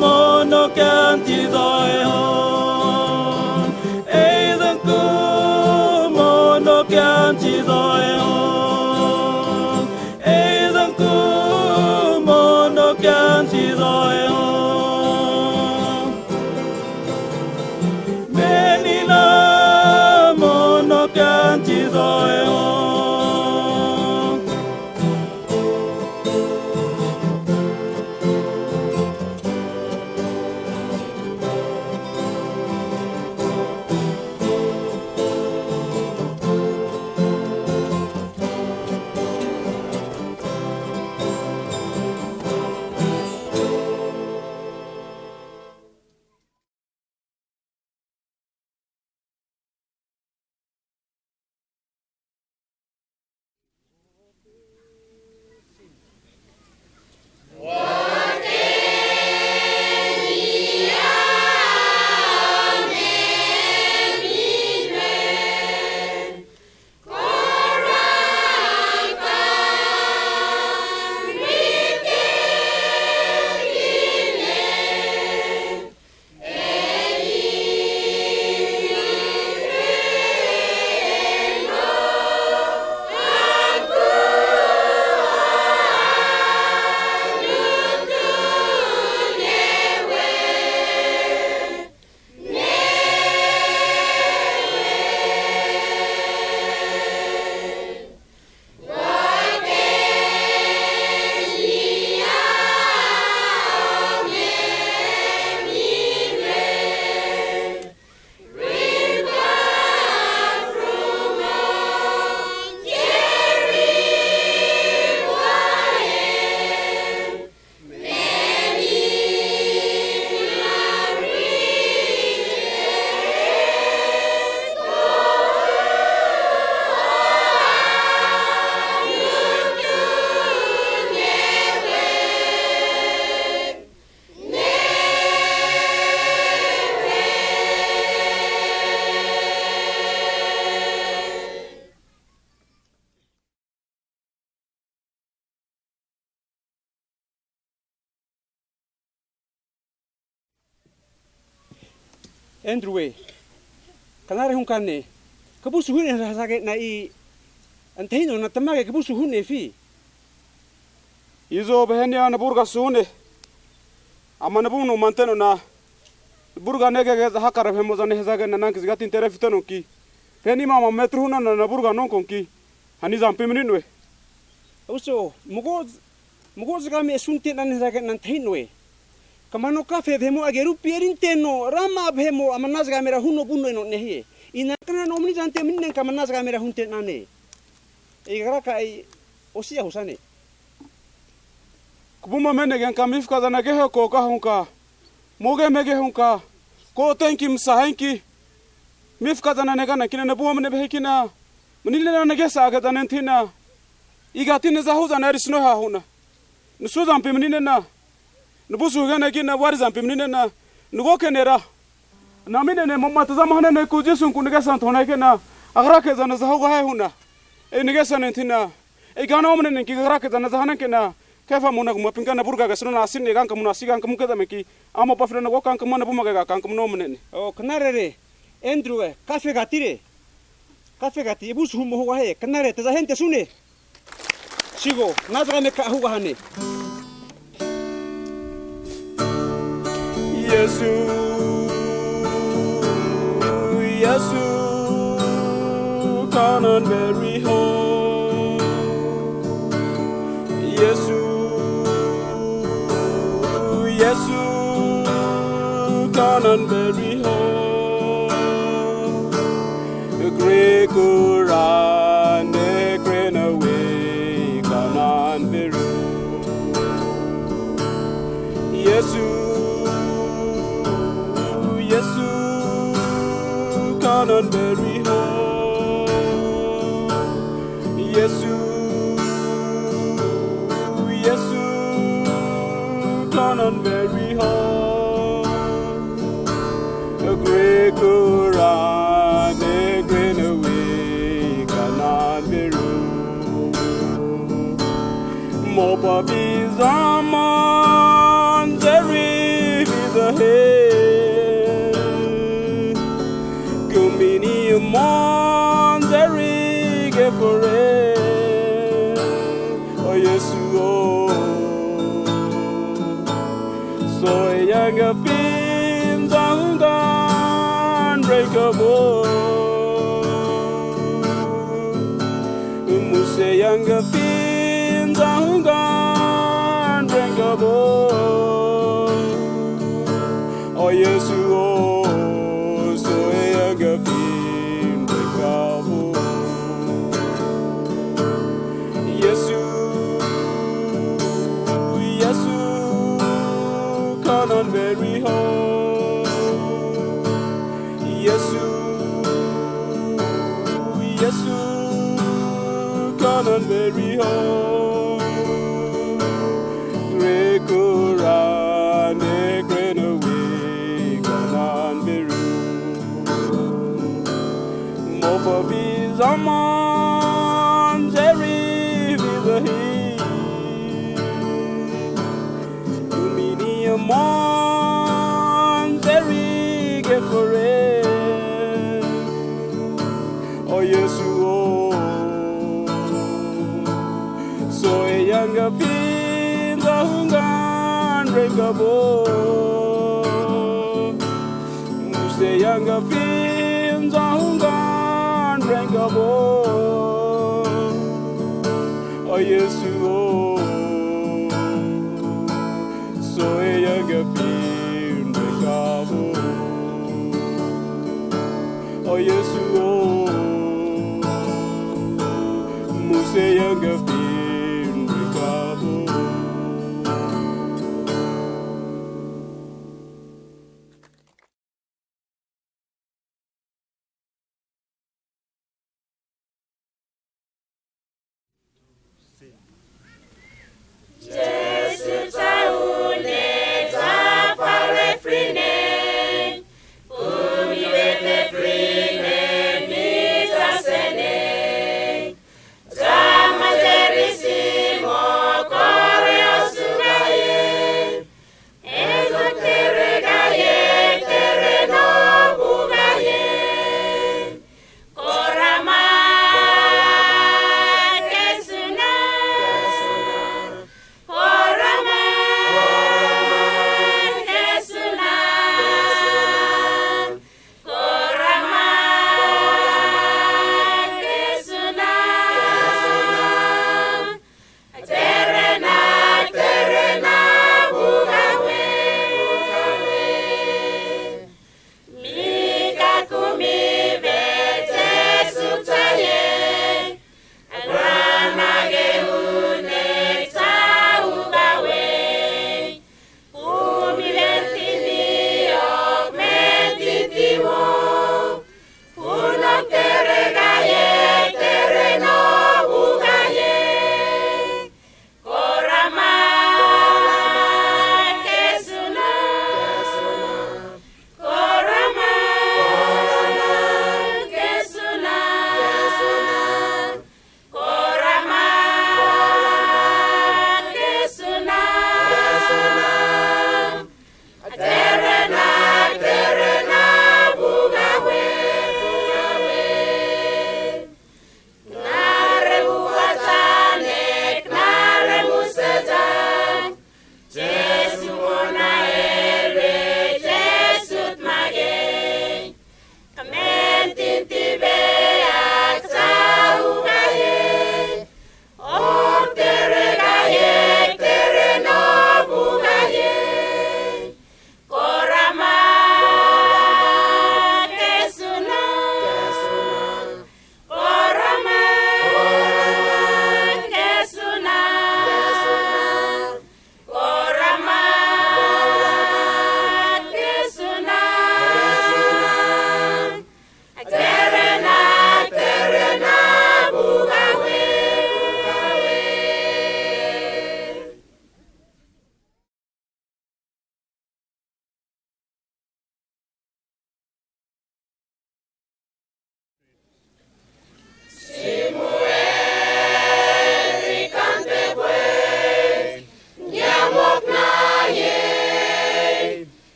mono kianti zoeho. Eizanku mono kianti zoeho. Eizanku mono kianti zoeho. Menina mono kianti zoeho. Endrue, knare hunkane, kavusu hu'ne hazage'na i antahi'nona tamage kavusu hu'nefi? Izo vahenia navurga sune, ama navu noma ante'nona, navurga negege'za hakare vahe'mo'za nehazage'na ana kaziga tinte refitenoki, renima ama metru hunana navurga nonkonki, hanizampi mani'noe. Uso, mago, mago zgame asunte'na nehazage'na antahi'noe. Kamano kafe vahe'mo'a agerupi erinteno, rama'a vahe'mo amana zgamera huno vuno eno nehie. Inankna nomni zante mani'nenka amana zgamera hunte'nane. E'i kagraka'i osi'a husane. Kavuma me'negenka mifkazana keho koka hunka, moge mege hunka, ko tenki msa henki, mifkazana neganenkina navu omane vahekina, mani'nena nagesa age'za nentahina, igati naza hu'zana erisnoe ha hu'na, nasuzampi mani'nena, navusu higenagi'na wari zampi mani'nena, nagoke nera, Ana mi'nenema tazama hanianeku Jisunku nagesa antahunaeke'na, agrake zana aza hugahie hu'na, e'i nagesa nentahina, e'i kana omne'neanki kagrake zana aza hanianke'na, kahefa mona kumapinka navurga kesnona asi'ne kankamuna asi kankamu ke'zamenki, a' mopafina nago kankamua navuma kega kankamuna omne'ne. O, knarere, Endrue, kafegatire, kafegati avusu humo hugahie, knare taza hentesune. Sigo, ana zgameka'a hugahane. Yesu, Yesu, Come and bury ho. Yesu, Yesu, come and bury ho. Great Quran, the great away, come and bury. Yesu, Yesu, come and bury ho. Yesu, Yesu, come and bury ho. A great Quran, a great away, come and bury. Mopapi zaman zeri vizahe. Kumini aman zeri gefore. O Yesu o. So'e yanga fin zahungan rekabo. Muse yanga fin zahungan rekabo. O Yesu o, so'e yanga fin rekabo. Yesu, Yesu, come and bury ho. Yesu, Yesu, come and bury ho. Great Quran, a great away, come and bury. Mopapi zaman zeri vizahi. Kumini aman zeri gefore. O Yesu o. So'e yanga fin zahungan rekabo. Muse yanga fin zahungan rekabo. O Yesu o. So'e yanga fin rekabo. O Yesu o. Muse yanga fin rekabo. Jesu taune, tafare frine, kumi vete frine, mita sene, tama zeri simo kore osugaye, ezo tere kaye, tere no vugaye. Korama kesuna, korama kesuna.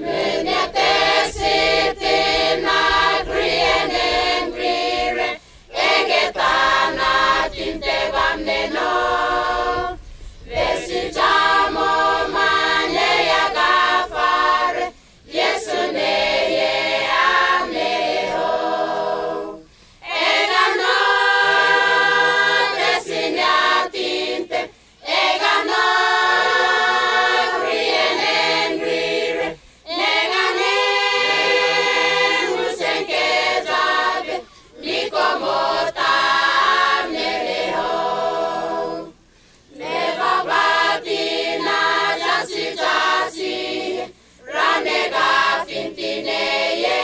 Me'nea tesitina agri ene agrire, egetana tinte vamneno. Avesizamoma ne-ea agafare, Yesu nehie amneho. Egano tesinia tinte, egano agri ene agrire, negane musenke'zave, miko'mota amneho. Mevavatina zasi zasi, ra negafinti ne-e.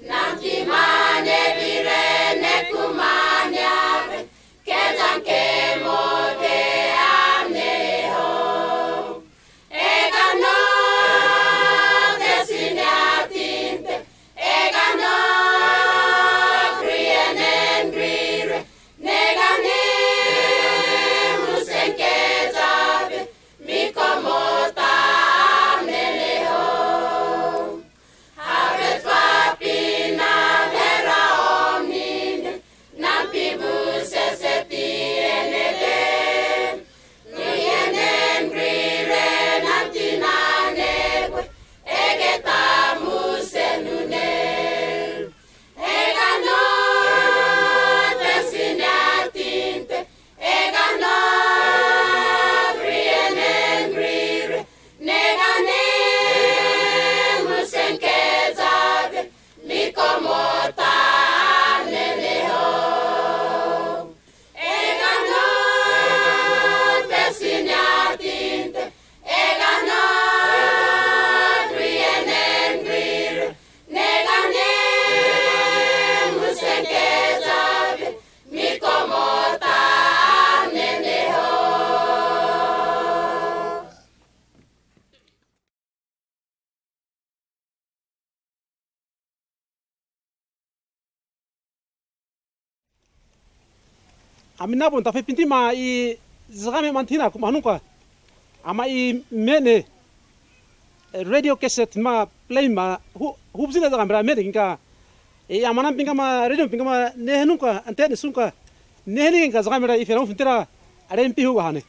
Nantima nevire nekuma neave, kezankemote amneho. Egano tesinia tinte, egano agri ene agrire, negane musenke'zave, miko'mota amneho. Have tvapina vahera omnine, nampi muse seti enete. Agri ene agrire nantina negoe, egeta muse nune. Egano tesinia tinte, egano agri ene agrire, negane musenke'zave, miko'mota amneho. Egano tesinia tinte, egano agri ene agrire, negane musenke'zave, miko'mota amneho. Amina avo antafepintima i zgame'ma antahinaku'ma hanunka, ama'i me'ne, radio cassette ma playma hu-, huvazi'nea zgamera me'neginka, e'i ama anampinkama, radiompinkama nehanunka, ante'nesunka, nehanigenka zgamera i fenagufintera rempi hugahane.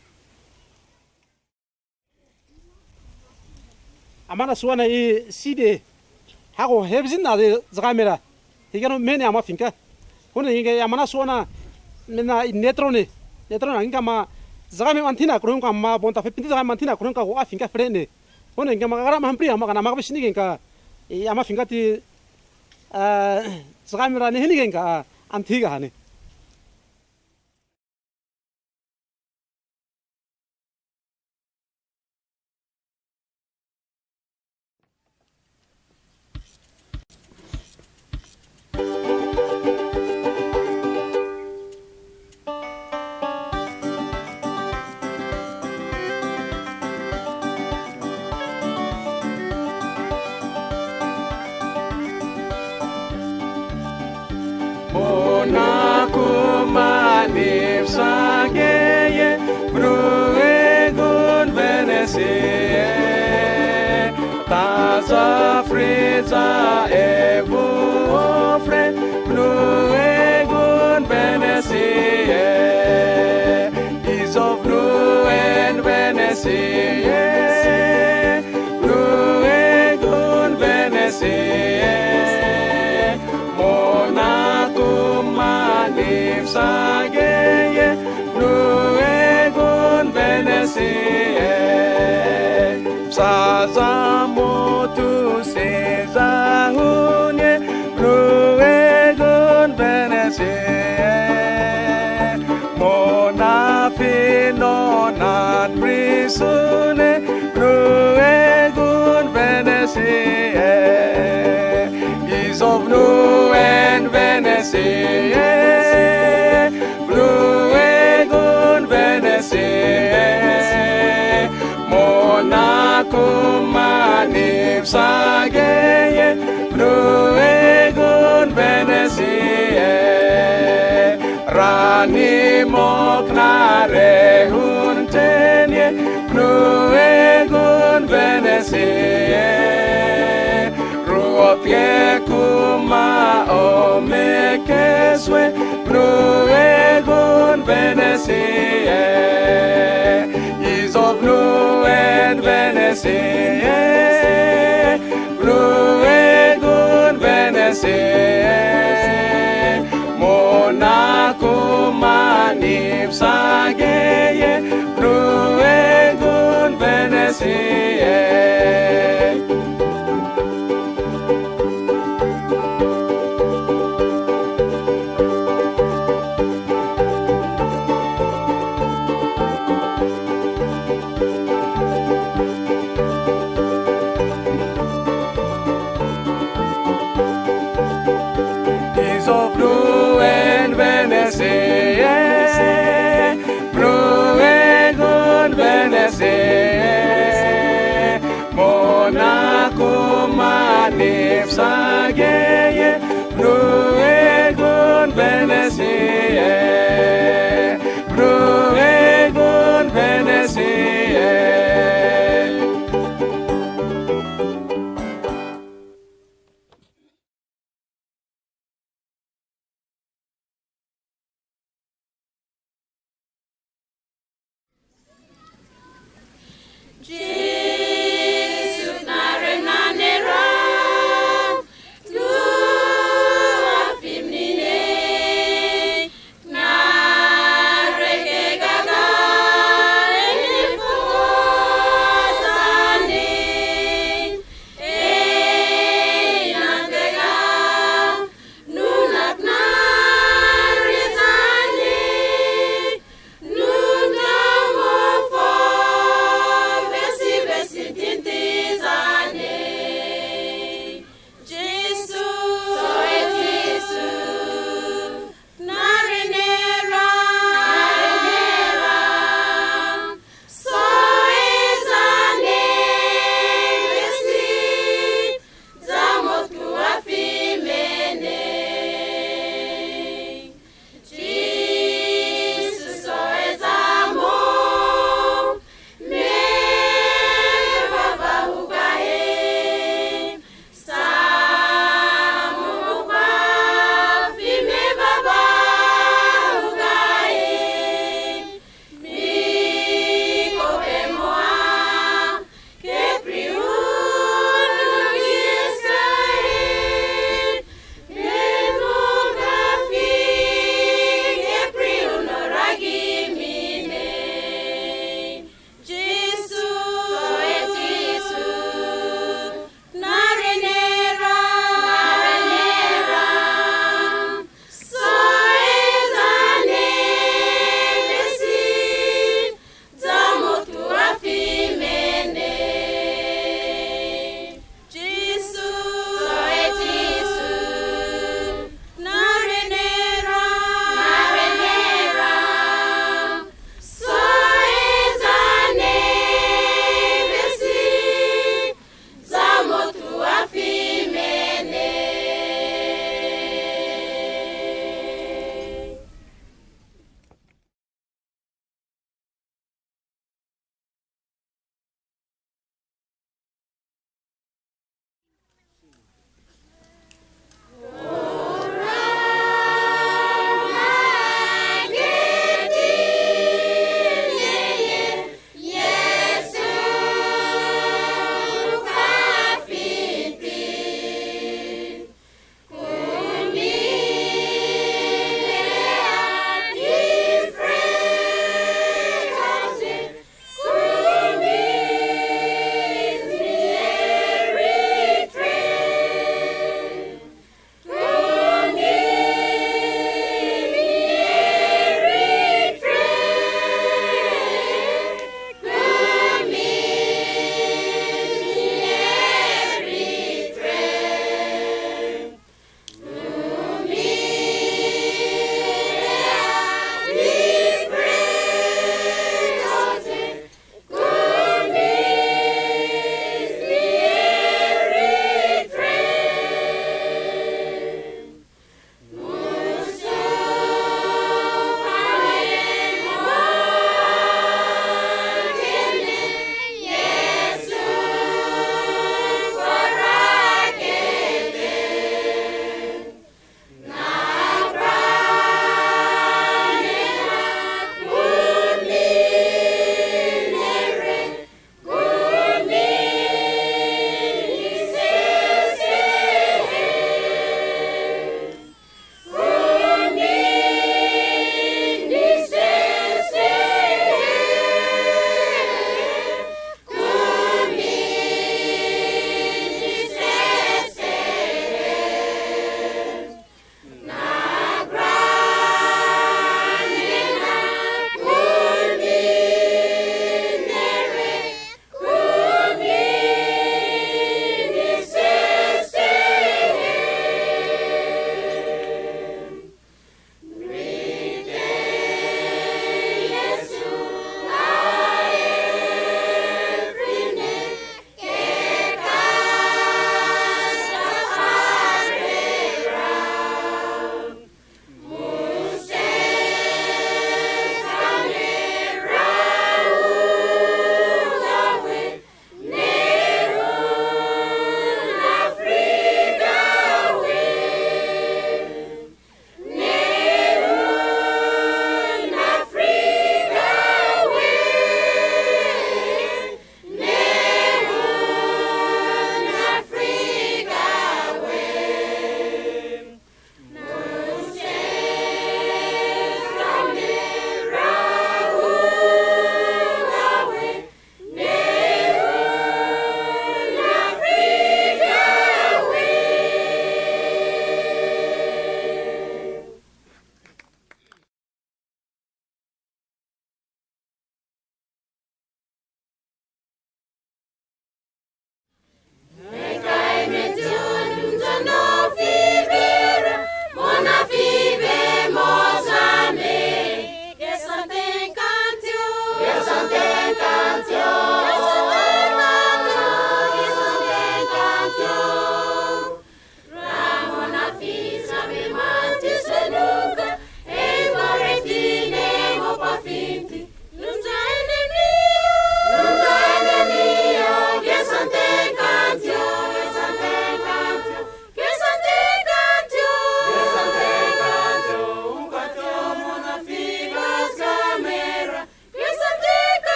Amana suana i C D hago hevazi'naze zgamera higeno me'ne amafinka. Hu'neankinka amana suana mena netrone, netrona hinkama zgame'ma antahinakure hunkama avo antafepinti zgame'ma antahinakure hunka ago'afinka fre'ne. Hu'neankinkama kagrama hampri amagana ama kavesnigenka, e, amafinkati, a, zgamera nehanigenka, a, antahigahane. Mona kuma nifsageye, Bruegun Venesie. Taza friza evu ofre, Bruegun Venesie. Izo Bruen Venesie. Bruegun Venesie. Mona kuma nifsageye, Bruegun Venesie. Msaza motu seza hunye, Bruegun Venesie. Mona fino nan prisune, Bruegun Venesie. Izo Bruen Venesie, Bruegun Venesie. Mona kuma nifsageye, Bruegun Venesie. Rani moknare huntenie, Bruegun Ruotge ku'ma ome kesue, Vnuegun Venesie. Izo Vnuen Venesie, Vnuegun Venesie. Mona ku'ma nivsageye, Vnuegun Venesie. Izo Vnuen Venesie, Vnuegun Venesie. Mona ku'ma nivsageye, Vnuegun Venesie, Vnuegun Venesie. Jisu knarena nera, tuafi manine.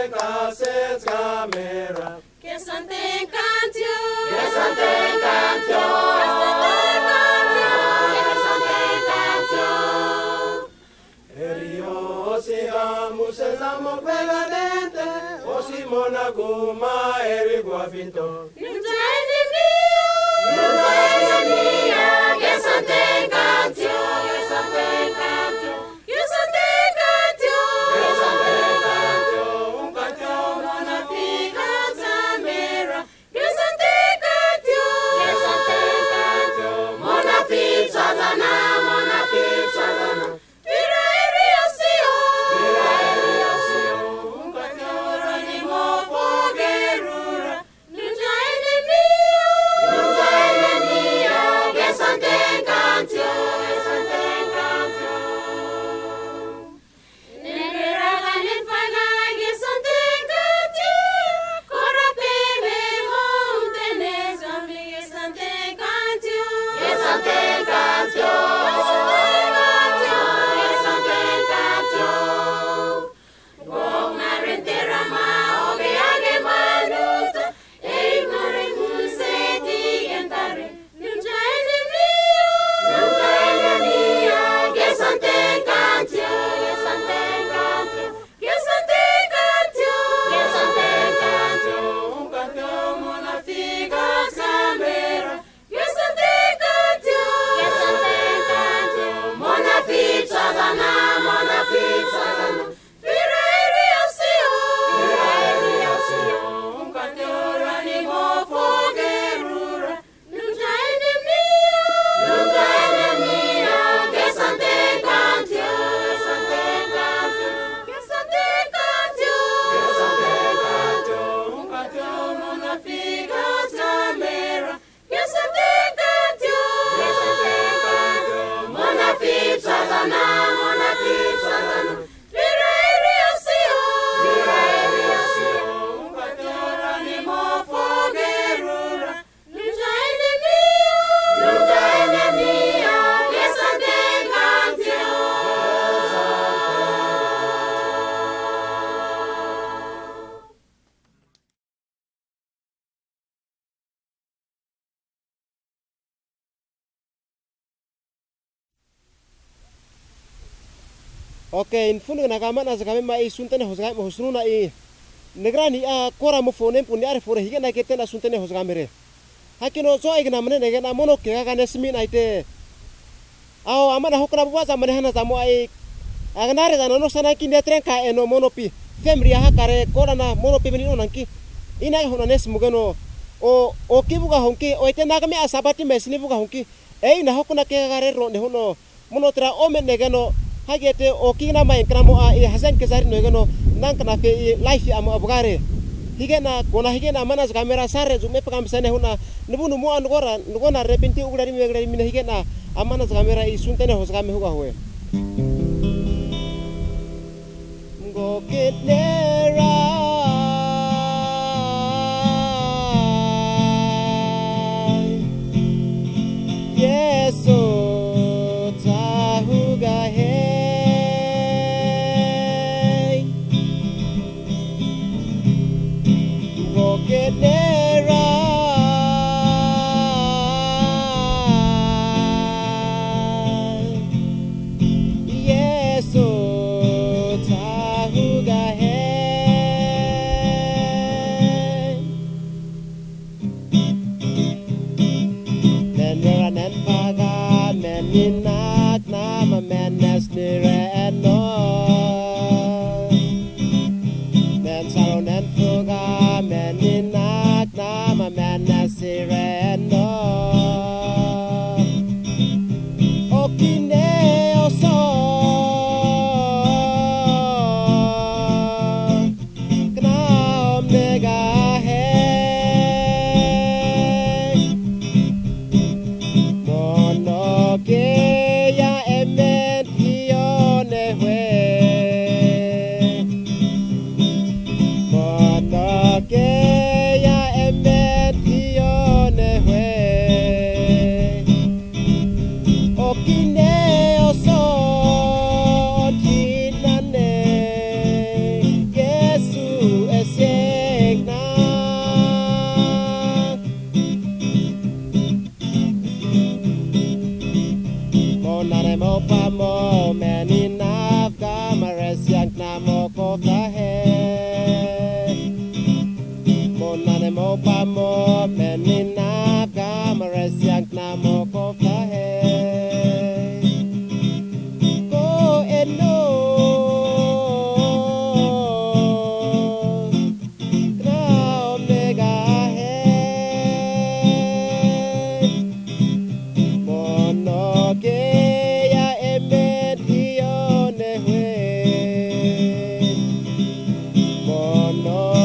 Kase zgamera. Kesantenkantio. Erio osiga musezamo kveganente, osimona kuma eri agu'afinto. Nunta enemia. Nunta enemia, kesantenkantio. Kesantenkantio. Kesantenkantio. Kesantenkantio. Unkantio monafi kazamera. Kesantenkantio. Kesantenkantio. Monafi psazana, monafi psazana. Vira eriosio. Vira eriosio. Unkantio ranimofo agerura. Nunta enemia. Nunta enemia. Kesantenkantio. Kesantenkantio. Nenfera nenfana kesantenkantio. Korapememo huntenezami kesantenkantio. Kesantenkantio. Kesantenkantio. Gogna renterama oge agema nuta, e'i knare museti entare. Nunta enemia. Nunta enemia. Kesantenkantio. Kesantenkantio. Kesantenkantio. Kesantenkantio. Unkantio monafi kazamera. Kesantenkantio. Kesantenkantio. Monafi psazana, monafi psazana. Vira eriosio. Vira eriosio. Unkantio ranimofo agerura. Nunta enemia. Nunta enemia. Kesantenkantio. Kesantenkantio. Kesantenkantio. Kesantenkantio. Unkantio monafi kazamera. Kesantenkantio. Kesantenkantio. Monafi psazana, monafi psazana. Vira eriosio. Vira eriosio. Unkantio ranimofo agerura. Nunta enemia. Nunta enemia. Kesantenkantio. Ok, nafu'naganaga ama'na zgamema e'i suntene hozga'emo husnuna i, nagrani'a koramofo nempu ni'are fore hige'na kete'na suntene hozgamere. Hakino zo'egna mane'nege'na mono kegaga nesami'na ite, ao, ama'na hukna avu'avazama nehana zamo'a e, agnare'zana nosananki netrenka eno monopi, family hakare korana monopi mani'nonanki, inage hu'na nesamugeno, o, oki vugahunki, oetena kami'a sabatima esni vugahunki, e'ina hukna kegaga rerro nehuno, mono tra ome'negeno, hagete okignama enknamo'a e hazenkezari noegeno, nanknafe e life'amo avgare. Hige'na, kona hige'na ama'na zgamera sare zume pgamsane hu'na, navunumo'a nagora, nagona repinti ugrerami egreramina hige'na, ama'na zgamera i suntene hozgame hugahue. Gokenera Yesu tahugahie. Gokenera Yesu tahugahie. Menrera nenfaga, menina knama menesnireno. Mensaro nenfuga, menina knama menesireno. Okine oso kna omnegahie. Mono ke'ya emen hi'o nehue. Mono ke'ya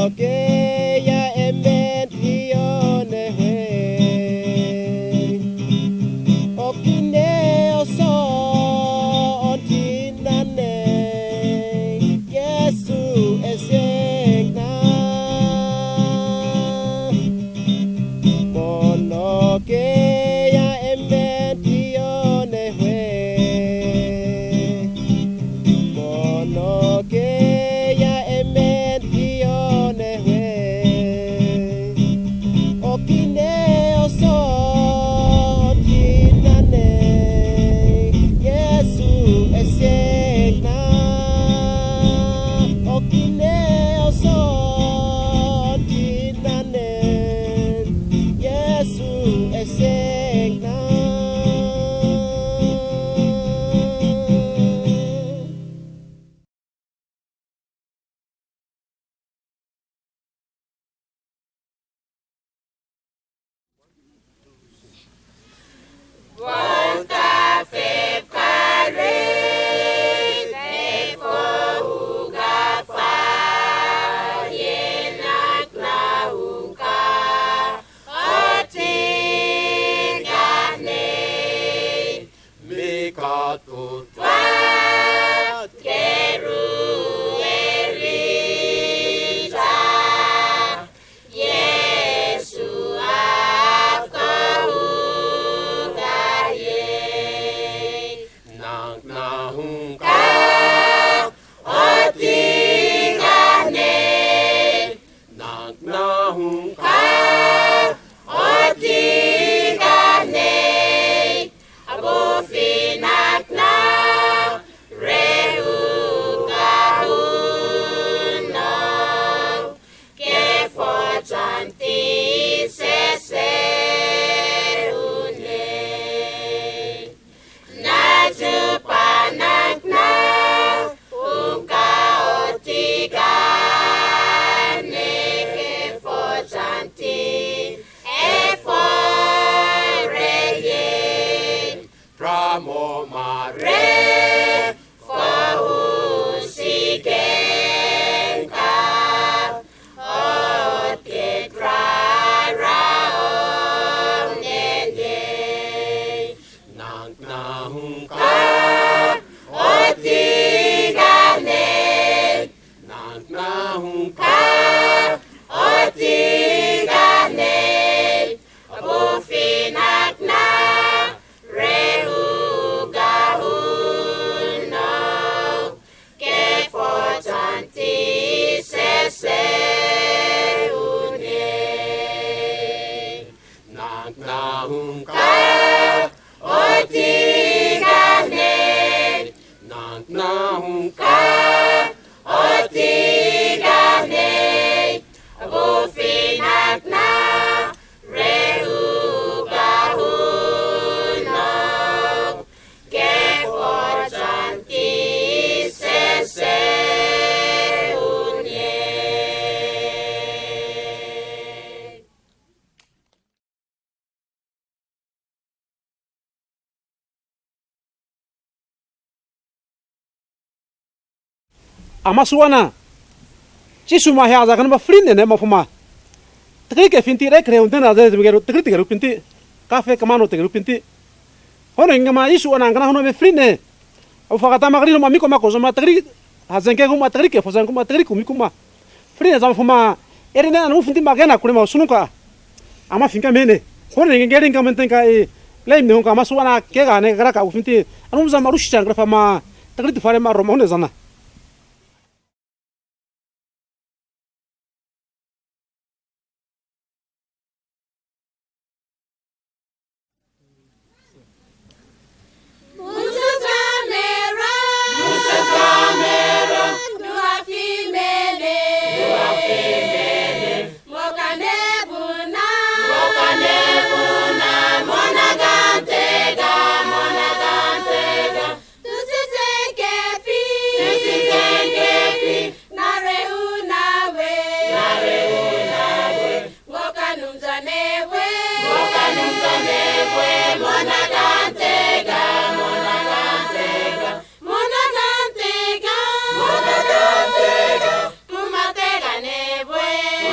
Keia eme antahio nehue. Okine oso ontahinane, Yesu esiegna. Mono keia eme antahio nehue. Mono keia eme antahio nehue. Okine oso ontahinane, Yesu esiegna. Okine oso ontahinane, Yesu esiegna. Mika tutwa keru eriza, Yesu afko hugahie. Nankna hunka otigahane. Nankna hunka otigahane. Avufi nankna rehuka huno kefo zanti sese hune. Nazupa nankna hunka otigahane, kefo zanti eforeye. Ramoma refo husigenka, oke trara onene. Nankna hunka otigahane. Nankna hunka otigahane. Avufi nankna rehuka huno kefo zanti sese hune. Nankna hunka otigahane. Nankna hunka otigahane. Avufi nankna rehuka huno kefo zanti sese hune. Ama suana Jisuma heaza knama fri'nea ne'mofoma tagri kefinti rekrehe hunte'naze zamagero tagri tagerupinti, kafe kamano tagerupinti. Hu'neankama Jisu'a nankna huno eme fri'ne? Avufa agatama kri noma mikoma kozama tagri hazenkeguma, tagri kefozenkuma, tagri kumikuma fri'nea zamofoma eri'nena namufintima kenakurema osununka amafinka me'ne. Hu'neankinka erinka amentenka e, lemne hunka ama suana kegane kagraka agufinti Anumzama rusiza krafama tagri tafarema aroma hu'neazana.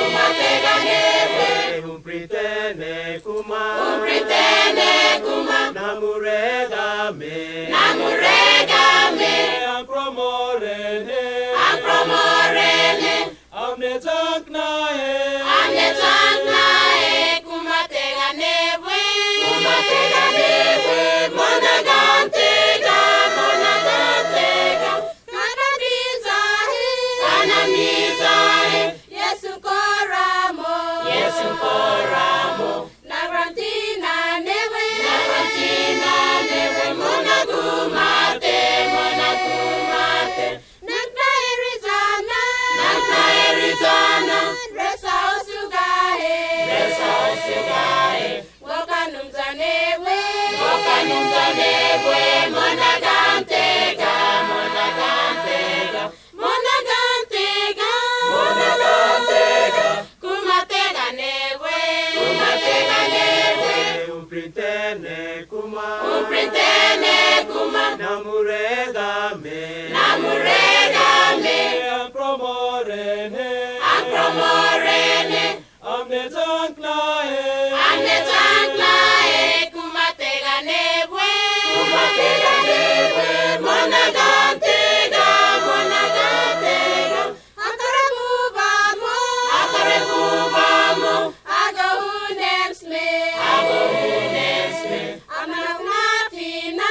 Kumatega nevue. Umprinte nekuma. Umprinte nekuma. Namurega me. Namurega me. Ankromorene. Ankromorene. Amne zanknae. Amne zanknae. Kumatega nevue. Kumatega nevue. Mona kantega, mona kantega. Kana mizahe. Kana mizahe. Yesu koramo. Yesu koramo. Nagrantina nevue. Nagrantina nevue. Mona kumate, mona kumate. Nankna erizana. Nankna erizana. Resa osugahe. Resa osugahe. Woka Anumzane vue. Woka Anumzane vue. Mona kantega, mona kantega. Mona kantega. Mona kantega. Kumatega nevue. Kumatega nevue. Umprinte nekuma. Umprinte nekuma. Namurega me. Namurega me. Ankromorene. Ankromorene. Amne zanknae. Amne zanknae. Kumatega nevue. Kumatega nevue. Mona kantega, mona kantega. Hakare avu'avamo. Hakare avu'avamo. Ago hunesme. Ago hunesme. Amna knafina.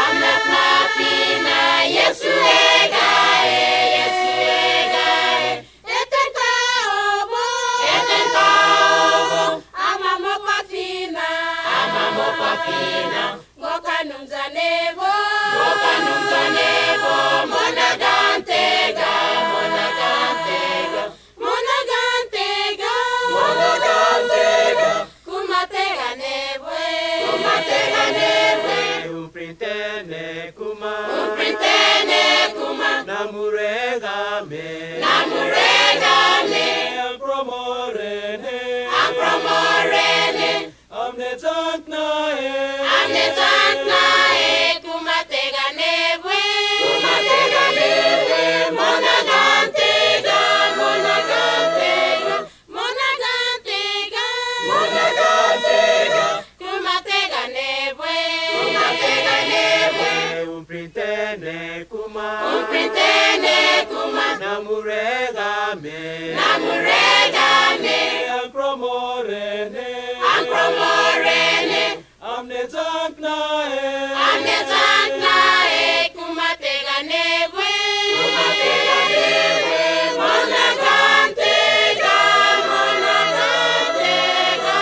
Amna knafina. Yesu ega'e, Yesu ega'e. Etenka obo. Etenka obo. Ama mopafina. Ama mopafina. Woka Anumzane vue. Woka Anumzane vue. Mona kantega, mona kantega. Mona kantega. Mona kantega. Kumatega nevue. Kumatega nevue. Umprinte nekuma. Umprinte nekuma. Namurega me. Namurega me. Ankromorene. Ankromorene. Amne zanknae. Amne zanknae. Kumatega nevue. Kumatega nevue. Mona kantega, mona kantega. Mona kantega. Mona kantega. Kumatega nevue. Kumatega nevue. Umprinte nekuma. Umprinte nekuma. Namurega me. Namurega me. Ankromorene. Ankromorene. Amne zanknae. Amne zanknae. Kumatega nevue. Kumatega nevue. Mona kantega, mona kantega.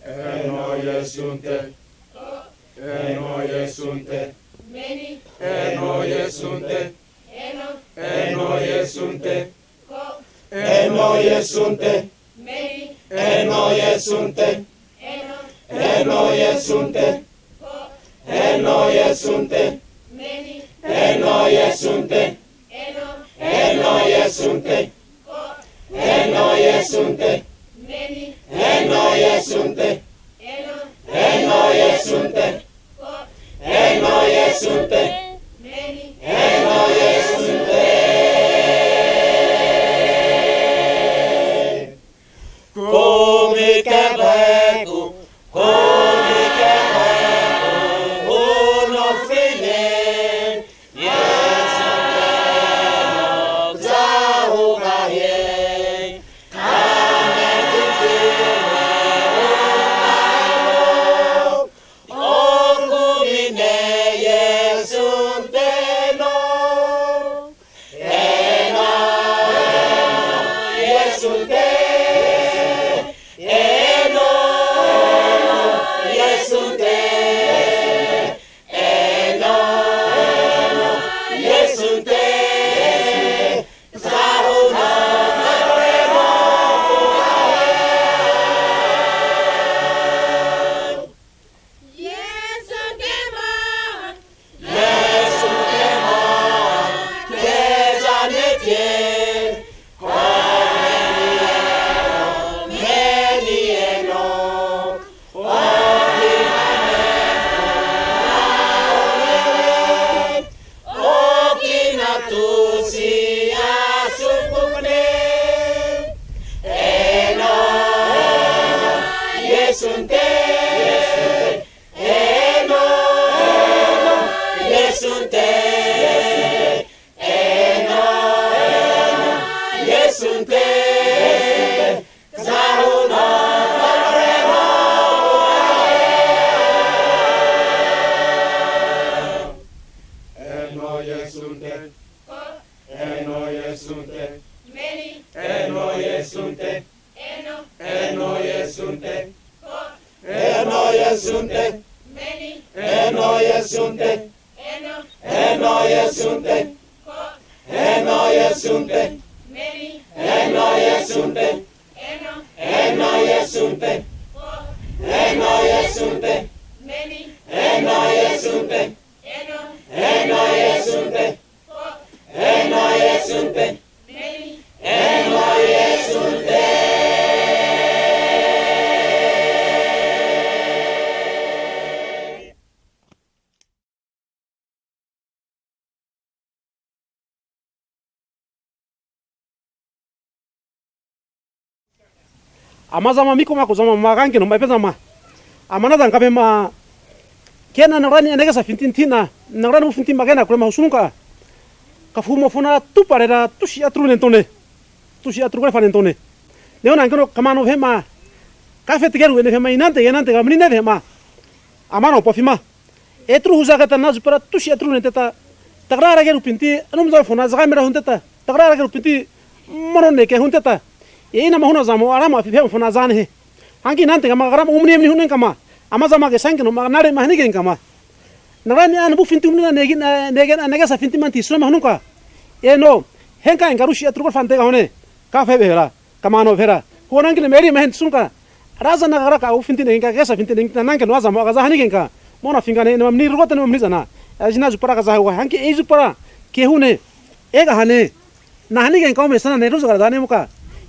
Eno Iesunte. Eno Iesunte. Eno Iesunte. Eno Iesunte. Eno Iesunte. Eno Iesunte. Eno Iesunte. Eno Iesunte. Eno Iesunte. Eno Iesunte. Eno Iesunte. Eno Iesunte. Eno Iesunte. Eno Iesunte. Eno Iesunte. Komi kebeku, komi kebeku, uno fine, Yesu keno zahugahe. Okumine Yesunteno. Eno, eno, Yesunte. Eno, eno, Yesunte. Eno, eno, Yesunte. Zahuna, Yesu kemo, Yesu kemo, kezanetie, komeni eno, komeni eno, okina tusia sukukne. Eno, eno, Yesunte. Eno, eno, Yesunte. Eno, eno, Yesunte. Zahuna, eno Yesunte. Eno Yesunte. Eno Yesunte. Eno Yesunte. Eno Yesunte. Eno Yesunte. Eno Yesunte. Eno Yesunte. Eno Yesunte. Eno Yesunte. Eno Yesunte. Eno Yesunte. Eno Yesunte. Eno Yesunte. Eno Yesunte. Amazama miko'ma kozama magankeno ma'epezama, ama ana zankapema ke'na nagrani'a negesafinti antahi'na, nagra navufintima kena krema husununka, kafumofona atuparera tusi'a atru nentone. Tusi'a atru karefa nentone. Neonankeno kamano vahe'ma, kafete keru enefema inantega inantega mani'nea vahe'ma, ama nopafima etru huzageta ana zupara tusi'a atru nenteta, tagra ragerupinti Anumzamofona zgamera hunteta, tagra ragerupinti mono neke hunteta, e'inama hunazamo ramafi vahe'mofona aza nehie. Hanki anantegama kagrama umani emani hu'nenkama, amazama kesankenoma knarema hanigenkama, nagrani'a navufinti umani'na negi'na, nege'na negesafintima antahisunema hanunka, eno, henkaenka tusi'a atru karefa antegahune, kafe vahera. Kamano vahera, huonankina erima ahentasunka, razana kagraka agufinti neginka, kesafinti neginka, nankeno azamo agaza hanigenka, monafinka ne'nema mani rugotenema mani'zana, azina zupara agaza hugahie. Hanki e'i zupara ke hune, egahane, nahanigenka omesana neruzgara zanemoka,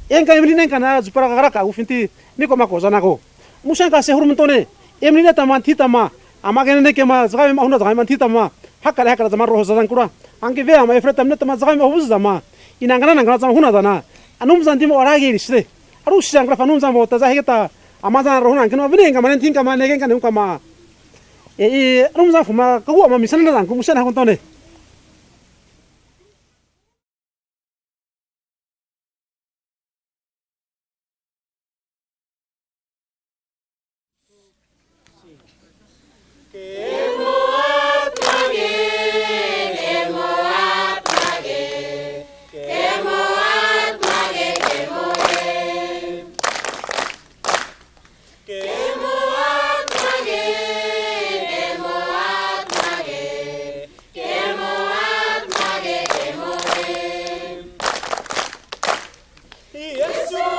enka emani'nenkana zupara kagraka agufinti mikoma kozanago. Musenkase huramantone, emani'netama antahitama, ama kenanekema zgavema huna zgavema antahitama, hakare hakare zama rohozazankura, hanki veama efreta manetama zgavema huvuzazama, inankna nankna zama hunazana, Anumzantimo ra age erisne. Arusiza ankrafa Anumzamo taza higeta, amazana rohuna ankeno vanigenkama nentahinkama negenka nehunkama, e'i Anumzamofoma kagu'ama amisanana zanku musena huantone. Yesu